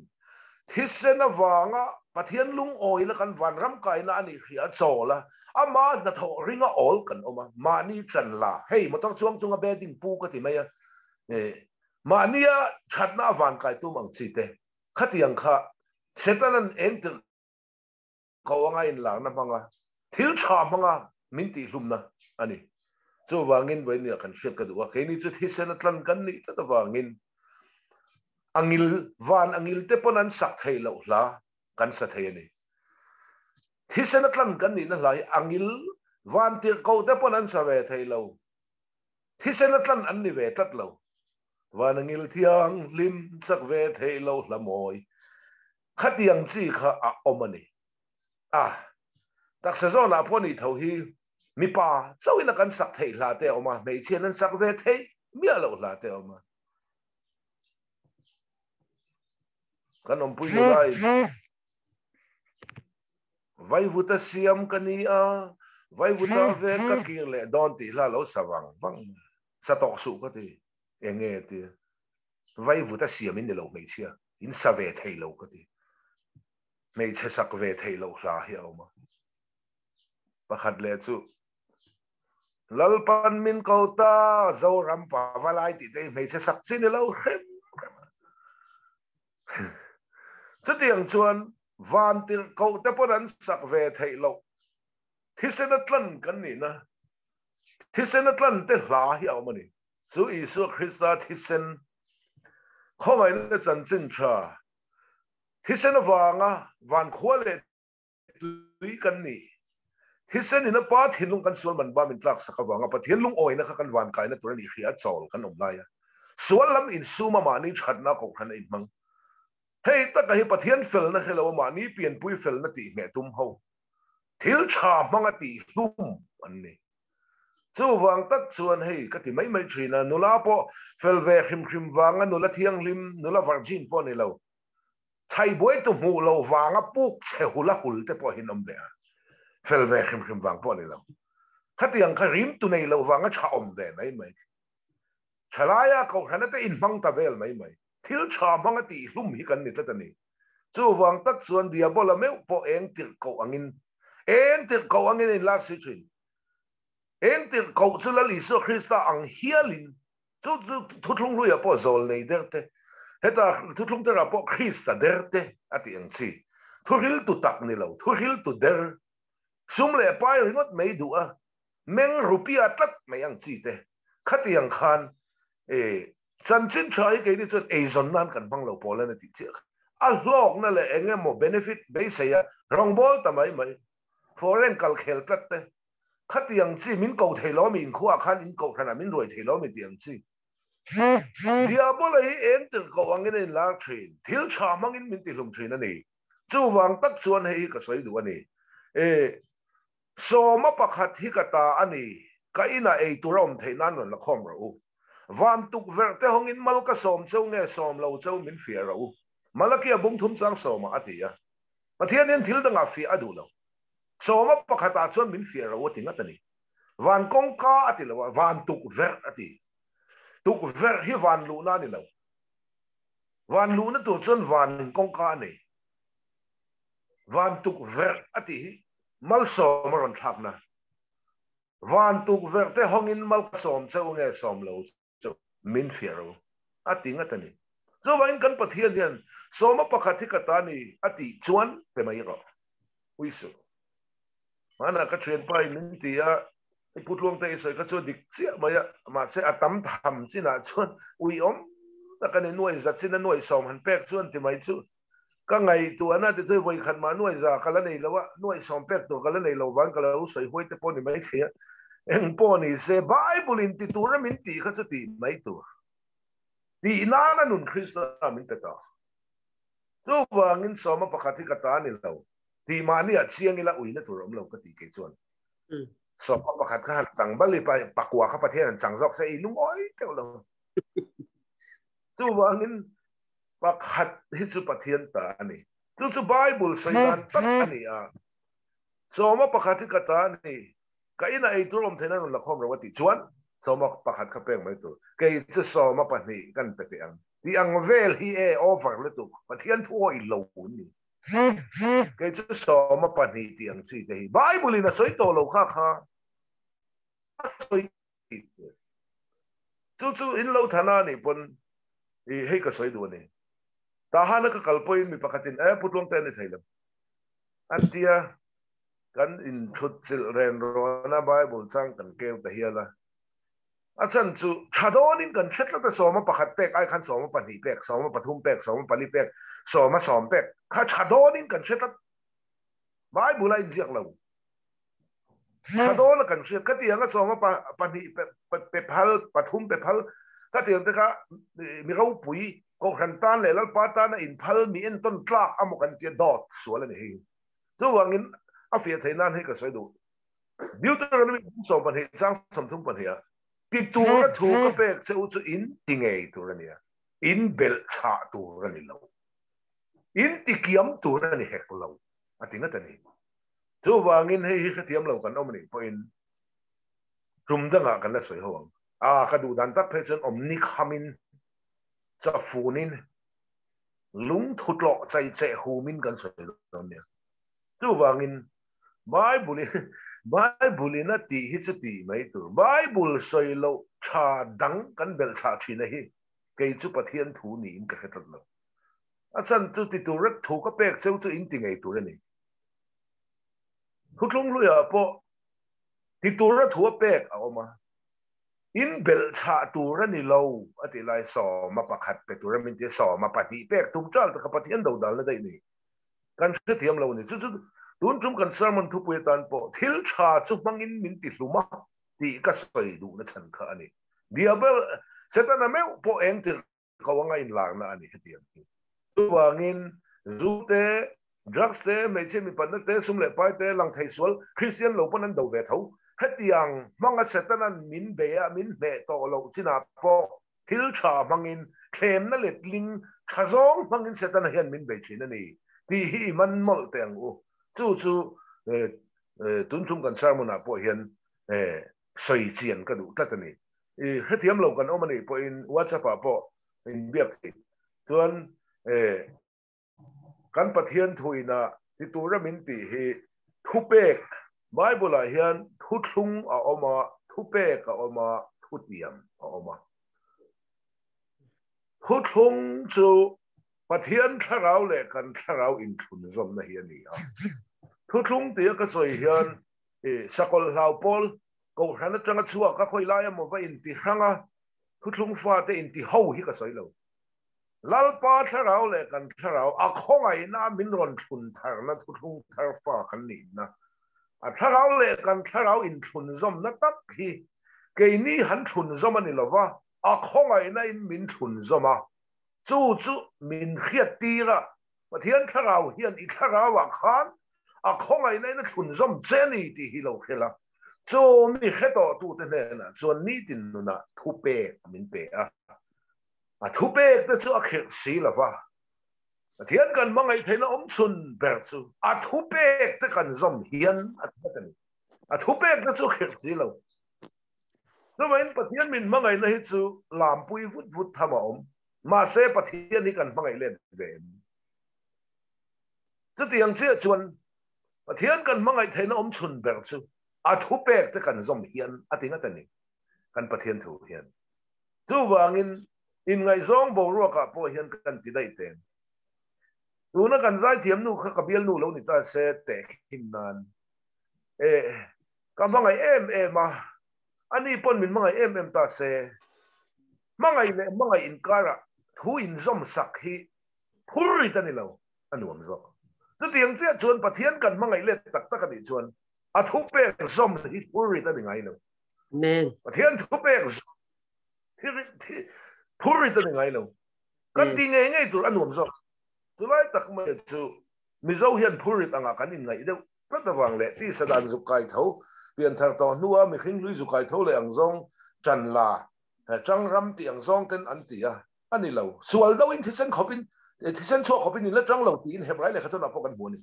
thisen avanga Pathian lungawina kan vanram kaina a nih hria a chawl a, ama hnathawh ringa awl kan awm a, mahni ṭan la, hei motor chuang chunga bedding pu ka ti mai a, mahnia ṭhatna a van kai tum ang chi te, khatiang kha Setana'n eng tirh ko anga inlarna hmanga thil tha hmanga min tihhlumna a ni. Chuvangin vawinia kan hriat ka duh a, keini chu thisen a tlan kan nih tlat avangin a ngil van a ngil te pawn an sak thei loh hla kan sa thei a ni. Thisen a tlan kan nihna hla hi a ngil van tirh ko te pawn an sa ve thei lo. Thisen a tlan an ni ve tlat lo. Van a ngil thianghlim sak ve thei lo hla mawi. Khatiang chi kha a awm a ni. A taksa zawnah pawh nih tho hi mipa chauhin a kan sak theih hla te a awm a, hmeichhiain an sak ve theih miah loh hla te a awm a. Kan awmpui nulai Vaivuta siam ka ni a, vaivuta vek ka kir leh dawn tih hla lo sa vang vang sa tawh suh ka ti. Enge ti? Vaivuta siam in ni lo hmeichhia, in sa ve thei lo ka ti. Hmeichhe sak ve theih loh hla hi a awm a. Pakhat leh chu Lalpan min ko ta Zoram pa valai tih te hi hmeichhe sak chi ni lo hrem hrem a. Chutiang chuan vantirhkoh te pawn an sak ve theih loh thisen a tlan kan nihna thisen a tlan te hla hi a awm a ni. Chu Isua Krista thisen khawngaihna chanchin tha thisen avanga vankhua leh tui kan ni. Thisen in a Pa thinlung kan sual man ba min tlak sak avanga Pathian lungawina kha kan van kaina tur a nih hria a chawl kan awm lai a. Sual lam insum a mahni thatna kohhran a inhmang. Hei taka hi Pathian felna hre lo a mahni pianpui felna tih ngheh tum ho thil tha hmanga tih hlum an ni. Chuvang tak chuan hei ka ti mai mai thin a, nula pawh fel ve hrim hrim vanga nula thianghlim, nula virgin pawh ni lo. Chhai buai tu hmuh loh vanga puk chhe hul a hul te pawh hi an awm ve a, fel ve hrim hrim vang pawh a ni lo. Khatiang kha rim tu nei loh vanga tha awm ve mai mai. Thalaia kohhrana te inhmang ta vel mai mai. Thil tha hmanga tih hlum hi kan ni tlat a ni. Chuvang tak chuan Diabola meuh pawh eng tirh koh angin, eng tirh koh angin a inlar si thin. Eng tirh koh chu Lal Isua Krista ang hialin Chu chu thuthlung hluiah pawh zawl nei der te, heta thuthlung terah pawh Krista der te a tih ang chi. Thuhriltu tak ni lo, thuhriltu der, sum leh pai ringawt mai duh a, meng rupia tlat mai ang chi te. Khatiang khan e chanchin tha hi keini chuan eizawn nan kan hmang lo pawl a ni tih chiah kha. A hlawkna leh eng emaw benefit beisei a rawngbâwl ta mai mai, foreign kal khel tlat te, Khatiang chi min ko thei lo mi inkhuaah khan in kohhranah min ruai thei lo mi tih ang chi. Diabola hi eng tirh koh angin a inlar thin, thil tha hmangin min tihlum thin a ni. Chuvang tak chuan hei hi ka sawi duh a ni. E, sawma pakhat hi ka ta a ni, ka inah ei tur a awm theih nan rawn la khawm rawh u. Van tukverh te hawngin mal ka sawm cheu nge sawm lo cheu min fiah rawh u. Malakia bung thum chang sawmah a ti a. Pathianin thil dangah fiah a duh lo. Sawma pakhatah chuan min fiah ro a ti ngat a ni. Van kawngka a ti lo a, van tukverh a ti. Tukverh hi van luhna a ni lo. Van luhna tur chuan van in kawngka a nei. Van tukverh a tih hi malsawm a rawn thlakna. Van tukverh te hawngin mal ka sawm cheu nge sawm lo chu min fiah ro a ti ngat a ni. Chuvangin kan Pathian hian sawma pakhat hi ka ta ni a tih chuan pe mai rawh. Ui suh. Hmanah ka thianpa in min ti a, i Pu Tluangte i sawi kha chu a dik chiah mai a, mahse a tam tham chinah chuan ui awm tak a ni, nuai za chin a nuai sawm han pek chuan ti mai chu ka ngaihtuahna ti chu vawi khat mah nuai za ka la nei lo a, nuai sawm pek tur ka la nei lo vang ka lo sawi huai te pawh ni mai thei a, eng pawh ni se Bible in ti tura min tih kha chu tih mai tur tih nana nun Krista min pe ta. Chuvangin sawma pakhat hi ka ta ni lo tih mahni ah chiang ila uina tur awm lo ka tih kei chuan sawma pakhat kha han chang bal i pakua kha Pathian han chang zawk se i lungawi teuh lo. Chuvangin Pakhat hi chu Pathian ta a ni. Chu chu Bible sawi dan tak a ni a. Sawma pakhat hi ka ta a ni. Ka inah ei tur awm theihna rawn la khawm ro a tih chuan sawma pakhat kha pek mai tur. Kei chu sawma pahnih kan pe teh ang. Tih ang vel hi e over lutuk. Pathian thu awih lo an ni. Kei chu sawma pahnih tih ang chi te hi Bible in a sawi tawh lo kha kha a sawi Chu chu in lo thana anih pawn i hei ka sawi duh a ni. Tahana ka kal pawhin mi pakhatin e Pu Tluangte a ni thei lo an tia kan inthut chilh ren rawn a Bible chang kan keu ta hial a. A chhan chu tha dawnin kan hre tlat a sawma pakhat pek ai khan sawma pahnih pek, sawma pathum pek, sawma pali pek, sawma sawm pek kha tha dawnin kan hre tlat. Bible a inziak lo. Tha dawn a kan hriat ka ti ang a sawma pahnih pe phal pathum pe phal ka ti ang te kha mi ropui kohhran tan leh lalpa tan a in phal mi entawn tlak amaw kan tia dawt sual a ni hei. Chuvangin a fiah theih nan hei ka sawi duh. Deuteronomy 22 chang 32 ah ti tura thu ka pek che u chu in ti ngei tur a nia, in belh chhah tur a ni lo, in ti kiam tur a ni hek lo a ti ngat a ni. Chuvangin hei hi hrethiam lo kan awm anih pawhin tum dangah kan la sawi ho ang. A, ka duh dan tak phei chuan awm ni khamin, chafunin, lungthu tlawh chai cheh humin kan sawi dawn nia. Chuvangin Bible Bible in a tih hi chu tih mai tur. Bible sawi loh tha dang kan belh chhah thin a hi kei chu Pathian thu niin ka hre tlat lo. A chhan chu ti tur vek thu ka pek cheu chu in ti ngei tur a ni. Thuthlung hluiah pawh ti tura thu a pek a awm a, in belh chhah tur a ni lo a ti lai sawma pakhat pe tura min ti a, sawma pahnih pek tum tal taka Pathian dodalna daih ni. Kan hrethiam lo a ni. Chu chu tun tum kan sermon thupui atan pawh thil tha chu hmangin min ti hlum a tih ka sawi duhna chhan kha a ni. Diabel, Setana meuh pawh eng tirh ko anga inlarna a ni hetiang hi. Chuvangin zu te, drugs te, hmeichhia mipatna te, sum leh pai te, lang thei sual, Kristian lo pawn an do ve tho. Hetiang hmanga Setana'n min bei a, min hneh tawh loh chinah pawh thil tha hmangin, thlemna letling tha zawng hmangin Setana hian min bei thin a ni tih hi i man mawlh teh ang u. Chu chu tun thum kan sermon ah pawh hian sawi chian ka duh tlat a ni. I hrethiam lo kan awm a nih pawhin WhatsApp ah pawh inbiak theih chuan kan Pathian thuina ti tura min tih hi thupek Bible ah hian thuthlung a awm a, thupek a awm a, thutiam a awm a. Thuthlung chu Pathian thlarau leh kan thlarau inthlunzawmna hi a ni a. Thuthlung tia ka sawi hian sakawlh hlau pawl Kohhran atanga chhuak a khawi lai emaw va inti hrang a, thuthlung fate inti ho hi ka sawi lo. Lalpa thlarau leh kan thlarau a khawngaihna a min rawn thlun tharna thuthlung thar fa kan nihna, a thlarau leh kan thlarau inthlunzawmna tak hi keini han thlunzawm a ni lova, a khawngaihna in min thlunzawm a, chu chu min hriattir a, Pathian thlarau hian i thlarauah khan a khawngaihna in a thlunzawm che a ni tih hi lo hrilh a. Chu mi hre tawhtute hnenah chuan nitin nunah thupek min pe a. A thupek te chu a khirh si lo va. Pathian kan hmangaih theihna awm chhun ber chu a thupek te kan zawm hian a ti a ni. A thupek te chu a khirh si lo. Chuvangin Pathian min hmangaihna hi chu lampui vut vut tham a awm. Mahse Pathian hi kan hmangaih let ve em? Chutiang chiah chuan Pathian kan hmangaih theihna awm chhun ber chu a thupek te kan zawm hian a ti ngat a ni, kan Pathian thu hian. Chuvangin inngaihzawng boruakah pawh hian kan ti daih teng. Tuna kan zaithiam nu kha ka bialnu lo ni ta se tehkhin nan eh ka hmangaih em em a, ani pawn min hmangaih em em ta se. Hmangaih leh hmangaih inkarah thu inzawm sak hi phur rit a ni lo, a nuam zawk. Chutiang chiah chuan Pathian kan hmangaih let tak tak a nih chuan a thupek zawm hi phur rit a ni ngai lo. Amen. Pathian thupek zawm hi phur rit a ni ngai lo. Kan ti ngei ngei tur a nuam zawk. Chulai tak mai chu Mizo hian phur rit angah kan inngaih deuh tlat avang leh tisa dan zuk kai tho, pianthar tawh hnua mihring hlui zu kai tho leh ang zawng ṭan la Ṭang ram tih ang zawng ten an ti a, a ni lo. Sual deuh in thisen khawp in, thisen chhuak khawp in in la ṭang lo tiin Hebrai lehkha chuan ah pawh kan hmu a ni.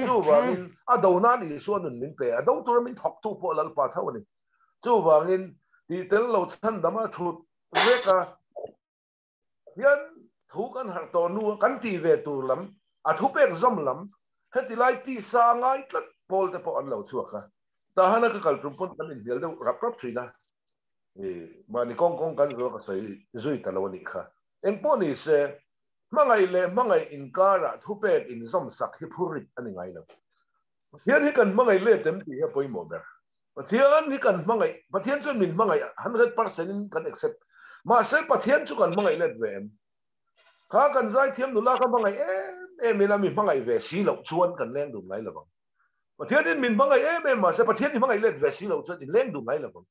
Chuvangin a do nan Isua nun min pe a, do tura min thawktu pawh Lalpa tho a ni. Chuvangin tih tel lo chhandam a thut vek a, hian thu kan harh tawh hnu a kan tih ve tur lam, a thupek zawm lam, heti lai tisa a ngai tlat pawl te pawh an lo chhuak a. Tahana ka kal tum pawn kan inhnial deuh rap rap thin a, mahni kawng kawng kan zawh ka sawi zui ta lo a nih kha. Engpawh ni se, hmangaih leh hmangaih inkarah thupek inzawm sak hi phurit a ni ngai lo. Pathian hi kan hmangaih let em tih hi a pawimawh ber. Pathian hi kan hmangaih, Pathian chuan min hmangaih 100% in kan accept. Mahse Pathian chu kan hmangaih let ve em? Kha kan zaithiam nula kha hmangaih em em ila mi hmangaih ve si loh chuan kan leng dun ngai lovang. Pathianin min hmangaih em em mahse Pathian hi hmangaih let ve si loh chuan in leng dun ngai lovang.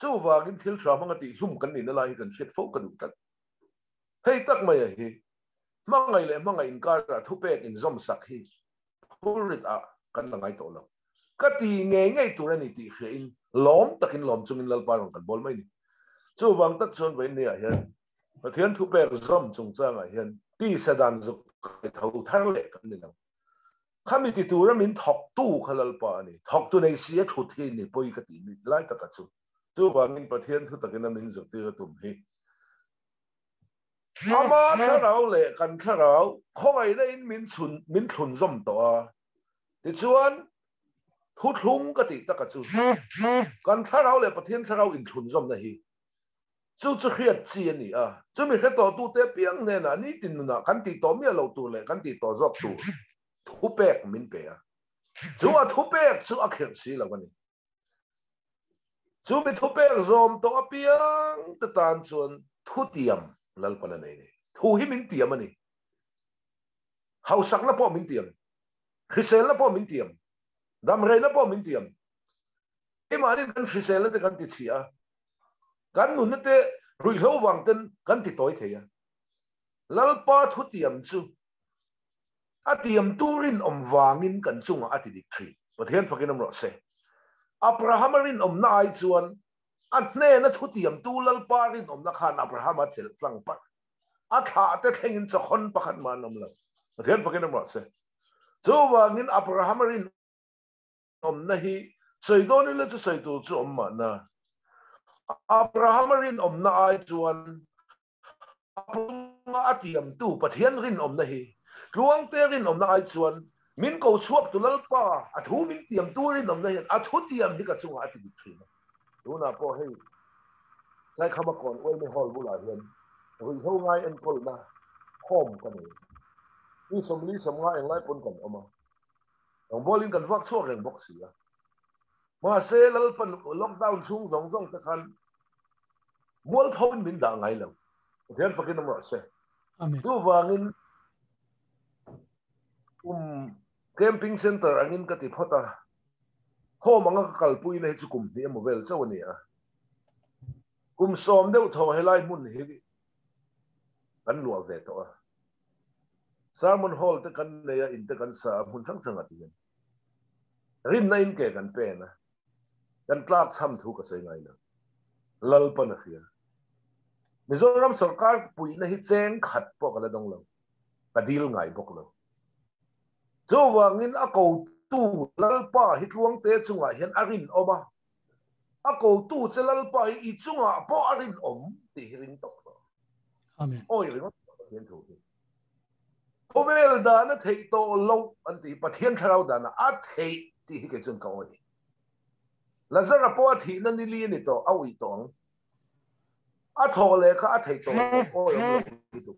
Chuvangin thil tha hmanga tih hlum kan nihna lai hi kan hriat fo ka duh tlat. Hei tak mai a hi hmangaih leh hmangaih inkarah thupek inzawm sak hi phurit ah kan la ngai tawh lo. Ka ti ngei ngei tur a ni tih hria in lawm takin lawm chungin Lalpa rawn kan bawl mai ni. Chuvang tak chuan vawiin ni ah hian Pathian thupek zawm chungchangah hian tisa dan zuk kai tho thar leh kan ni lo. Khami ti tura min thawktu kha Lalpa a ni. Thawktu nei si a thut hi ni pawi ka tih ni lai taka chu. Chuvangin Pathian thu takin a min zirtir a tum hi. Ama thlarau leh kan thlarau khawngaihna in min chhun min thlun zawm tawh a. Tichuan thuthlung ka tih taka chu kan thlarau leh Pathian thlarau inthlun zawmna hi Chu chu hriat chi a ni a, chumi hre tawhtute apiang hnenah nitin nunah kan tih tawh miah lo tur leh kan tih tawh zawk tur thupek min pe a. Chu a thupek chu a khirh si lo a ni. Chumi thupek zawm tawh apiang te tan chuan thutiam Lalpan a nei a ni. Thu hi min tiam a ni. Hausakna pawh min tiam. Hriselna pawh min tiam. Damreina pawh min tiam. Keimahni kan hriselna te kan ti chhia a, kan nunna te ruihhlo vang ten kan ti tawi thei a. Lalpa thutiam chu a tiam turin awm vangin kan chungah a ti dik thin. Pathian fakin awm rawh se. Abrahama rinawmna ai chuan a hnena thutiam tu Lalpa rinawmna khan Abrahama chelh tlang parh. A thlah te thlengin chawkhawn pakhat mah an awm lo. Pathian fakin awm rawh se. Chuvangin Abrahama rin awmna hi sawi dawn ila chu sawi tur chu awm mahna. Abrahama rinawmna ai chuan a tiamtu Pathian rinawmna hi Tluangte rinawmna ai chuan min ko chhuak tu Lalpa a thu min tiamtu rinawmna hian a thu tiam hi ka chungah a ti dik thin a. Tunah pawh hei Saikhama kawn Uaime Hall bulah hian ruihhlo ngai enkawlna home ka nei a. Mi 40 50 englai pawn kan awm a. Rawngbawlin kan vak chhuak reng bawk si a. Mahse, Lalpan lockdown chhung zawng zawng te khan mualphoin min dah ngai lo. Pathian fakin awm rawh se. Chuvangin kum camping center angin ka ti phawt a, home anga ka kalpuina hi chu kum hnih emaw vel chauh a ni a. Kum 10 deuh thaw helai hmun hi kan luah ve tawh a. Sermon hall te kan nei a, in te kan sa a, hmun hrang hrang ah ti hian rinna in ke kan pen a, kan tlak chham thu ka sawi ngai lo. Lalpan a hria. Mizoram sorkar puihna hi cheng khat pawh ka la dawng lo, ka dil ngai bawk lo. Chuvangin a kotu Lalpa hi Tluangte chungah hian a rinawm a, a kotu che Lalpa hi i chungah pawh a rinawm tih hi ring tawp rawh. Amen. Awi ringawt Pathian thu hi. Khawvel dan a theih tawh lo an ti, Pathian thlarau dan a theih tih hi kei chuan ka awi. Lazara pawh a thihna ni li a ni tawh, a uih tawh ang. A thawh leh kha a theih tawh lo, awi awm lo lutuk.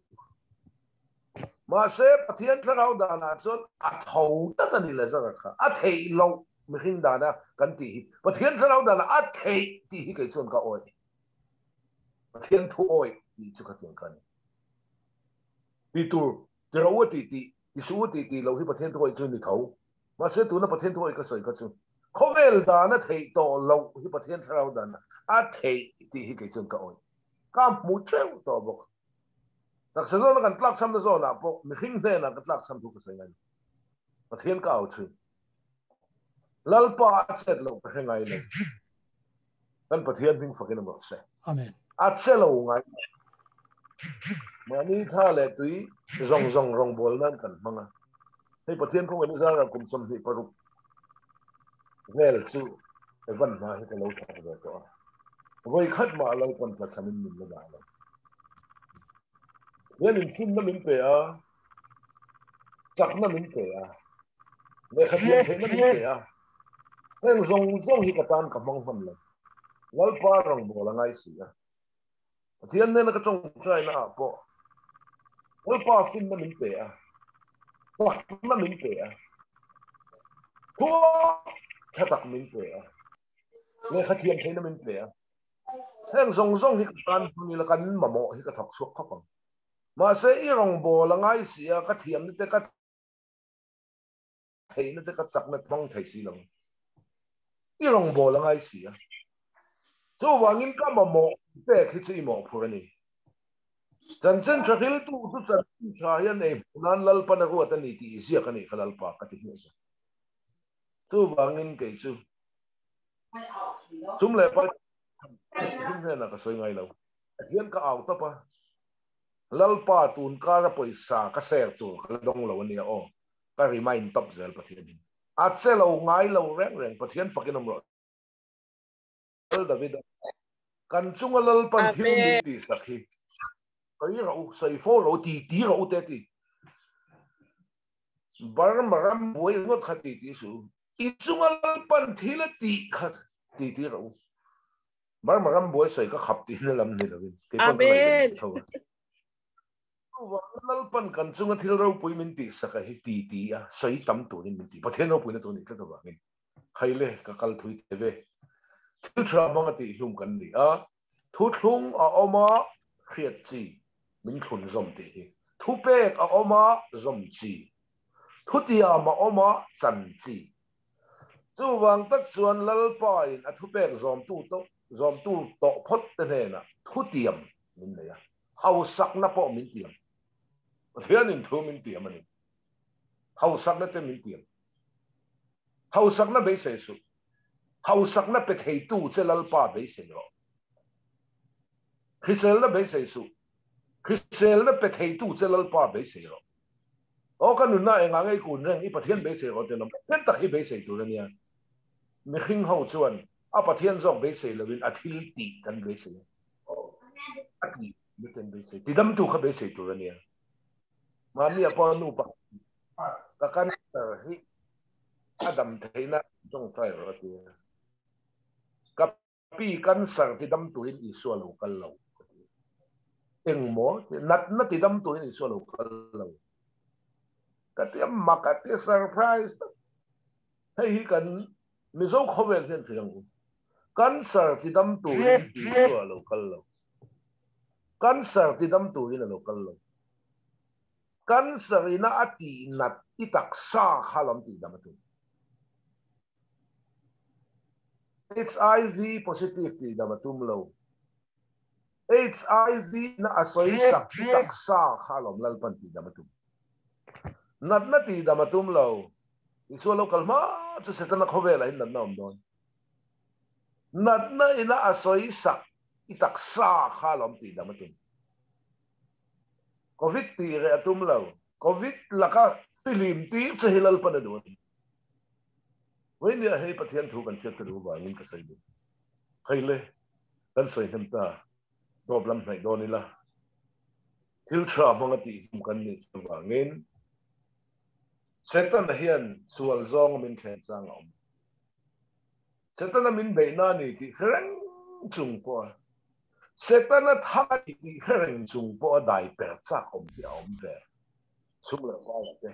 Mahse Pathian thlarau danah chuan a tho tlat a ni Lazara kha, a theih loh mihring dana kan tih hi Pathian thlarau danah a theih tih hi kei chuan ka awi. Pathian thu awi tih chu khatiang kha a ni. Ti tur, ti ro a tih tih, ti su a tih tih loh hi Pathian thu awi chu ni tho. Mahse tuna Pathian thu awi ka sawi kha chu khawvel dana theih tawh loh hi Pathian thlarau dana a theih tih hi kei chuan ka awi. Ka hmu teuh tawh bawk. Taksa zawna kan tlak chhamna zawnah pawh mihring hnenah ka tlak chham thu ka sawi ngai lo. Pathian ka au thin. Lalpa a chet loh ka hre ngai lo. Kan Pathian hming fakin a mawlh se. Amen. A che lo ngai lo. Mahni tha leh tui zawng zawng rawngbâwl nan kan hmang a. Hei Pathian khawngaih ni zara kum 26 vel chu Evan hna hi ka lo thawk ve tawh a. Vawi khat mah Lalpan tlachhamin min la dah lo. Hian infinna min pe a, chakna min pe a, lehkha thiam theihna min pe a. Heng zawng zawng hi ka tan ka hmang hman lo. Lalpa rawngbâwl a ngai si a. Pathian nena ka tawngtaina ah pawh Lalpa finna min pe a, chakna min pe a, thua tha tak min pe a, lehkha thiam theihna min pe a. Heng zawng zawng hi ka tan hmang ila kan mamawh hi ka thawk chhuak khawp ang. Mahse i rawngbâwl a ngai si a, ka thiamna te ka theihna te ka chakna hmang thei si lo. I rawngbâwl a ngai si a. Chuvangin ka mamawh pek hi chu i mawhphurh a ni. Chanchin tha hriltu chu chanchin tha hian ei hmuh nan Lalpan a ruat a ni tih i ziak a nih kha Lalpa ka ti hmiah che. Chuvangin kei chu chum leh pai him hnenah ka sawi ngai lo. Pathian ka au tawp a, Lalpa tun kara pawisa ka share tur ka la dawng lo a nia aw. Ka remind top zel Pathian in. A che lo ngai lo reng reng Pathian fakin awm rawh. Lal David a kan chunga Lalpan thil min tih sak hi sawi rawh u, sawi fo rawh u, ti ti rawh u te ti. Burma ram buai ringawt kha ti ti suh u. I chunga Lalpan thil a tih kha ti ti rawh u. Burma ram buai sawi ka khap tihna lam ni lovin kei pawn ka ngaihven tho a. Chuvangin Lalpan kan chunga thil ropui min tihsak a hi ti ti a sawi tam turin min ti. Pathian ropuina tur nih tlat avangin Khaile ka kal thui te ve. Thil tha hmanga tihhlum kan ni a, thuthlung a awm a hriat chi min thlun zawm tih hi. Thupek a awm a zawm chi. Thutiam a awm a chan chi. Chuvang tak chuan Lalpain a thupek zawmtu zawmtu tawh phawt te hnenah thutiam min nei a, hausakna pawh min tiam. Pathianin thu min tiam a ni. Hausakna te min tiam. Hausakna beisei suh. Hausakna pe theitu che Lalpa beisei rawh. Hriselna beisei suh. Hriselna pe theitu che Lalpa beisei rawh. Aw ka nunna engah nge i kun reng i Pathian beisei rawh te lawm. Pathian tak hi beisei tur a nia. Mihring ho chuan a Pathian zawk beisei loin a thil tih kan beisei a. A tih miten beisei. Tidamtu kha beisei tur a nia. Mahni a pawh nu pakhat ka cancer hi a dam theihna tawngtai rawh a ti a. Ka pi cancer ti dam turin Isua lo kal lo ka ti. Engmaw natna ti dam turin Isua lo kal lo ka ti a, mak a ti a, surprise tak. Hei hi kan Mizo khawvel hian thei ang u. Cancer ti dam turin Isua lo kal lo. Cancer ti dam turin a lo kal lo. Cancer ina a tih nat i taksa kha lam tih dam a tum. HIV positive tih dam a tum lo. HIV na a sawi sak i taksa kha lawm Lalpan tih dam a tum. Natna tih dam a tum lo. Isua lo kal hma chu Setana khawvelah hin natna a awm dawn. Natna ina a sawi sak i taksa kha lawm tih dam a tum. Covid tih reh a tum lo. Covid laka fihlim tir che hi Lalpan a duh a ni. Vawinia hei Pathian thu kan hriat ka duh vangin ka sawi duh. Hei le, kan sawi hnem ta, dawp lam hnaih dawn ila. Thil tha hmanga tihhlum kan nih chuvangin Setana hian sual zawnga min thlen chang a awm. Setana min beihna a ni tih hre reng chung pawha Setana thang a ni tih hre reng chung pawha dai per chak awm hi a awm ve. Sum leh vaiah te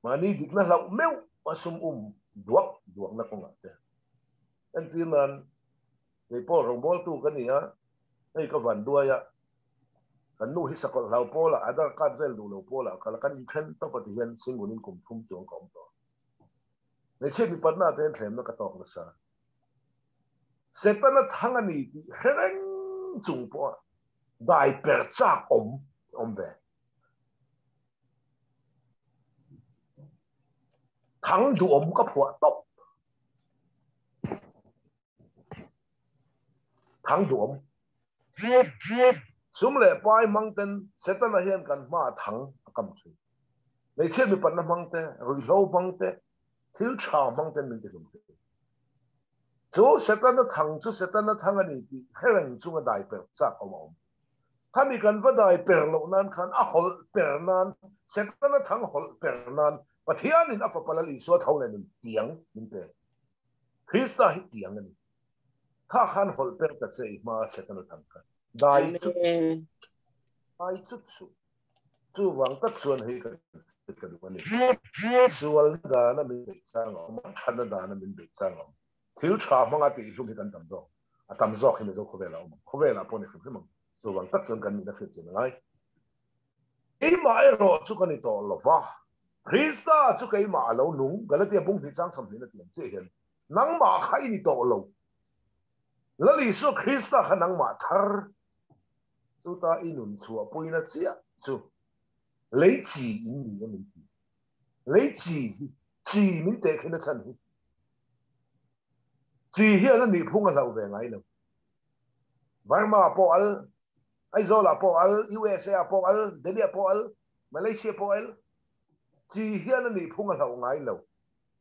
mahni dikna hlauh meuh a sum um duak duakna kawngah te entir nan kei pawh rawngbawltu ka ni a, hei ka van duai a, kan nu hi sakawlh hlau pawlah Aadhaar card vel duh lo pawlah kal a, kan inthen tawp a ti hian single in kum thum chuang ka awm tawh. Hmeichhia mipatna te hian thlemna ka tawk nasa. Setana thang a ni tih hre reng chung pawha dai per chak awm awm ve. Thang duhawm ka phuah tawp. Thang duhawm. Sum leh pai hmang ten Setana hian kan hmaah thang a kam thin. Hmeichhia mipatna hmang te, ruihhlo hmang te, thil tha hmang ten min tihlum thin. Chu Setana thang chu Setana thang a ni tih hre reng chunga dai per chak awm a awm. Khami kan va dai per loh nan khan a hawlh per nan, Setana thang hawlh per nan Pathianin a fapa Lal Isua tho leh nun tiang min pe. Krista hi tiang a ni. Kha khan hawlh per ta che i hma a Setana thang kha. Dai chut dai chut suh. Chuvang tak chuan hei kan hriat ka duh a ni. Sualna dana min beih chang a awm a, thatna dana min beih chang a awm. Thil tha hmanga tihhlum hi kan tam zawk. A tam zawk hi Mizo khawvelah a awm ang. Khawvelah pawh ni hrim hrim ang. Chuvang tak chuan kan nihna hriat chian a ngai. Keimah erawh chu ka ni tawh lo va, Krista chu keimah a lo nung, Galatia bung hnih chang sawmhnih a ti ang chiah hian, nangmah kha i ni tawh lo. Lal Isua Krista kha nangmah thar Chuta i nun chhuahpuina chiah chu lei chi in ni a min ti. Lei chi hi chi min teh khin a chhan hi. Chi hian a nihphung a hlauh ve ngai lo. Burma ah pawh al, Aizawl ah pawh al, USA ah pawh al, Delhi ah pawh al, Malaysia pawh al. Chi hian a nih phung a hlauh ngai lo.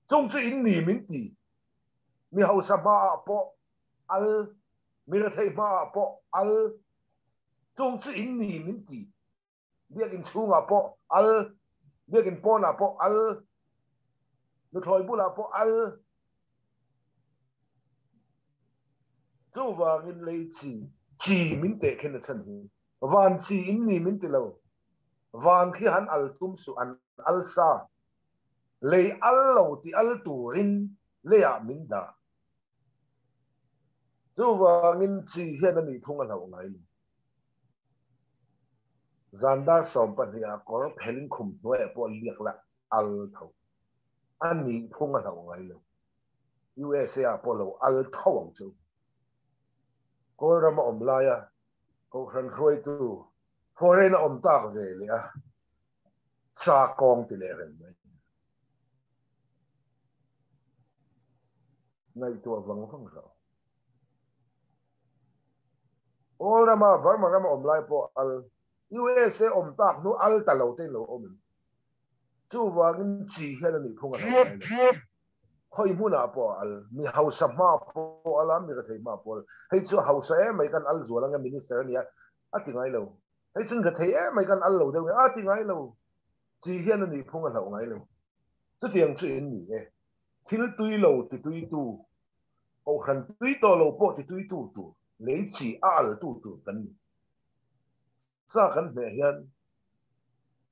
Chung chu in ni min ti. Mi hausa hmaah pawh al, mi rethei hmaah pawh al. Chung chu in ni min ti. Biakinn chhungah pawh al, biakinn pawnah pawh al, nuthlawi bulah pawh al. Chuvangin lei chi, chi min teh khin a chhan hi. Van chi in ni min ti lo. Van khi han al tum suh, an al sa. Lei al lo ti al turin leiah min dah. Chuvangin chi hian a nih phung a hlauh ngai lo. Zan dar 12 ah kawr phelin khum hnuaiah pawh liak la al tho. A nih phung a hlauh ngai lo. USA ah pawh lo al tho ang chu. Kawlram a awm laia Kohhran hruaitu foreign a awm tak ve leh a, sa kawng ti leh reng mai. Ngaihtuah vang vang hlauh. Kawl rama Burma rama awm lai pawh al USA awm tak hnu al ta lo te lo awm in. Chuvangin chi hian a nih phung a lo ngai lo. Khawi hmunah pawh a al, mi hausa hma pawh a la, mi rethei hma pawh a la. Hei chu hausa em mai kan al zual ang e minister a nia a ti ngai lo. Hei chu rethei em mai kan al lo deuh nge a ti ngai lo. Chi hian a nih phung a hlauh ngai lo. Chutiang chu in ni e. Thil tui lo ti tui tu, kohhran tui tawh lo pawh ti tui tu tur, lei chi a al tu tur kan ni. Sa kan hmeh hian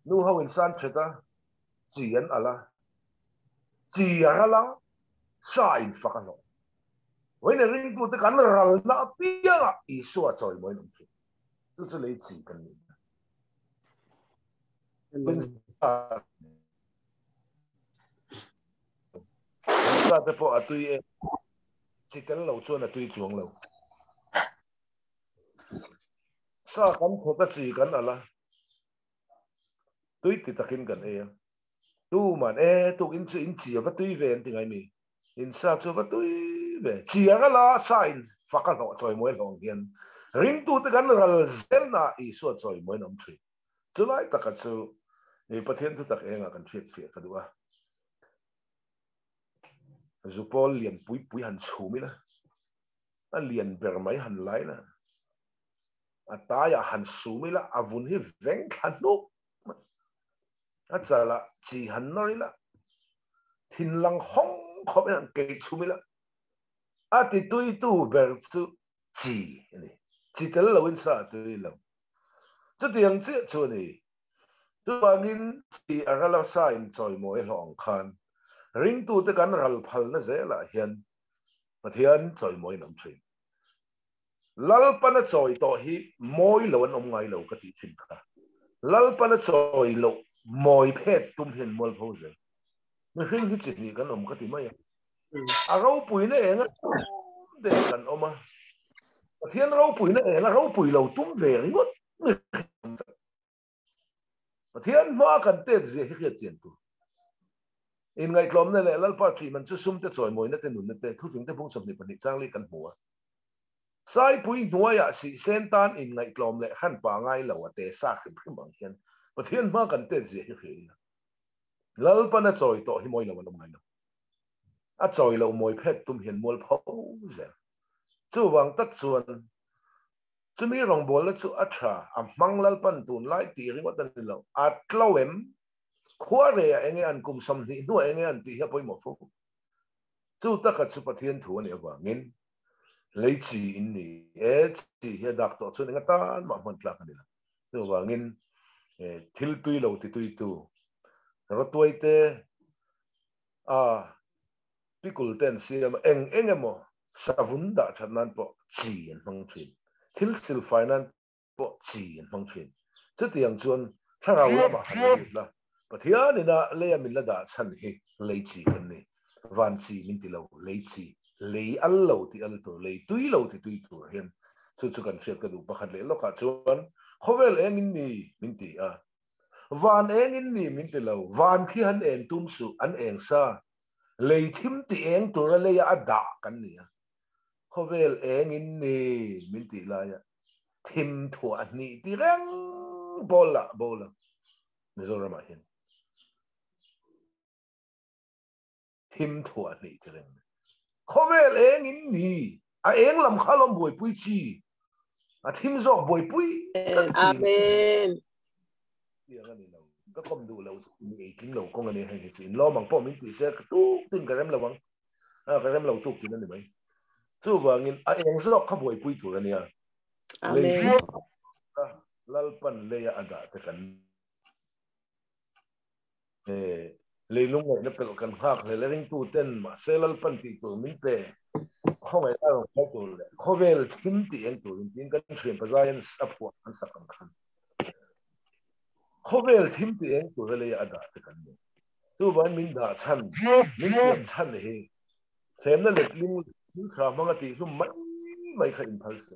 nu ho in san thet a, chi an al a, chi a ral a, sa in fak a hlawh. Vawiin ringtute kan ralna apiangah Isua chawimawiin awm thin. Chu chu lei chi kan ni. Sa te pawh a tui e, chi tel lo chuan a tui chuang lo. Sa kan khawp a chi kan al a, tui ti takin kan ei a. Tuman e tukin chu in chi a va tui ve an ti ngai mi. In sa chu va tui ve. Chi a ral a, sa in fak a hlawh chawimawi hlawh ang hian ringtute kan ral zelna Isua chawimawiin awm thin. Chulai taka chu Pathian thutak engah kan hriat fiah ka duh a. Zupawl lian pui pui han chhum ila, a lian ber mai han lai ila, a taiah han sum ila, a vun hi veng thla hnuk mai. A chalah chi han nawr ila, thinlang hawng khawp in han keih chhum ila, a tituitu ber chu chi a ni. Chi tel loin sa a tui lo. Chutiang chiah chu a ni. Chuvangin chi a ral a sa in chawimawi hlawh ang khan ringtute kan ral phalna zelah hian Pathian chawimawiin awm thin. Lalpana chawi tawh hi mawi lo an awm ngai lo ka tih thin kha. Lalpana chawi loh mawi phet tum hian mualpho zel. Mihring hi chi hnih kan awm ka ti mai a. A ropuina eng a tum der kan awm a. Pathian ropuina eng a ropui lo tum ve ringawt mihring. Pathian hma kan tet zia hi hriat chian tur. Inngaihtlawmna leh Lalpa ṭih man chu sum te chawimawina te nunna te thufing te bung 22 changli kan hmu a. Saipui hnuaiah sihsen tan inngaihtlawm leh hranpa ngai lo a te sa hrim hrim ang hian Pathian hma kan tet zia hi hria ila. Lalpan a chawi tawh hi mawi lo an awm ngai lo. A chawi loh mawi phet tum hian mual pho zel. Chuvang tak chuan chumi rawngbawlna chu a tha, a hmang Lalpan tunlai tih ringawt a ni lo. A tlo em? Khua rei ah enge an kum 20 hnuah enge an tih hi a pawimawh fo. Chu taka chu Pathian thu a nih avangin lei chi in ni e, chi hi a dak tawh chuan enga tan mah hman tlak a ni lo. Chuvangin thil tui lo ti tui tu rawtuai te a pikul te an siam a, eng eng emaw savun dah that nan pawh chi an hmang thin. Thil silfai nan pawh chi an hmang thin. Chutiang chuan thlarau lamah han la lut la, Pathian ina leia min la dah chhan hi lei chi kan ni. Van chi min ti lo, lei chi, lei al lo ti al tur, lei tui lo ti tui tur hian chu chu kan hriat ka duh pakhat leh lawkah chuan khawvel engin ni min ti a, van engin ni min ti lo, van khi han eng tum suh, an eng sa, lei thim ti eng tura leia a dah kan ni a, khawvel engin ni min tih laia thim thuah hnih ti reng bawl lah bawl ang Mizoramah hian. Thim thuah hnih ti reng ni. Khawvel eng in ni. A eng lam kha lawm buaipui chi. A thim zawk buaipui kan chi. Amen. Tiang a ni lo. Ka kawm duh lo chu mi ei tling lo kawng a ni hei hi chu in lawm ang pawh min ti se ka tuk tin ka rem lo ang. A ka rem lo tuk tin a ni mai. Chuvangin a eng zawk kha buaipui tur a nia. Lei Amen. Lalpan leia a dah te kan Leilung ngaihna pelh kan nghak hlel a ringtu ten mahse Lalpan tih tur min pe khawngaih a rawn kal tur leh khawvel thim tih eng turin tiin kan thian pazaiin a phuah an sak ang khan khawvel thim tih eng tur a leia a dah te kan ni. Chuvangin min dah chhan, min siam chhan hi thlemna letling leh thil tha hmanga tihhlum mai mai kha inphal se.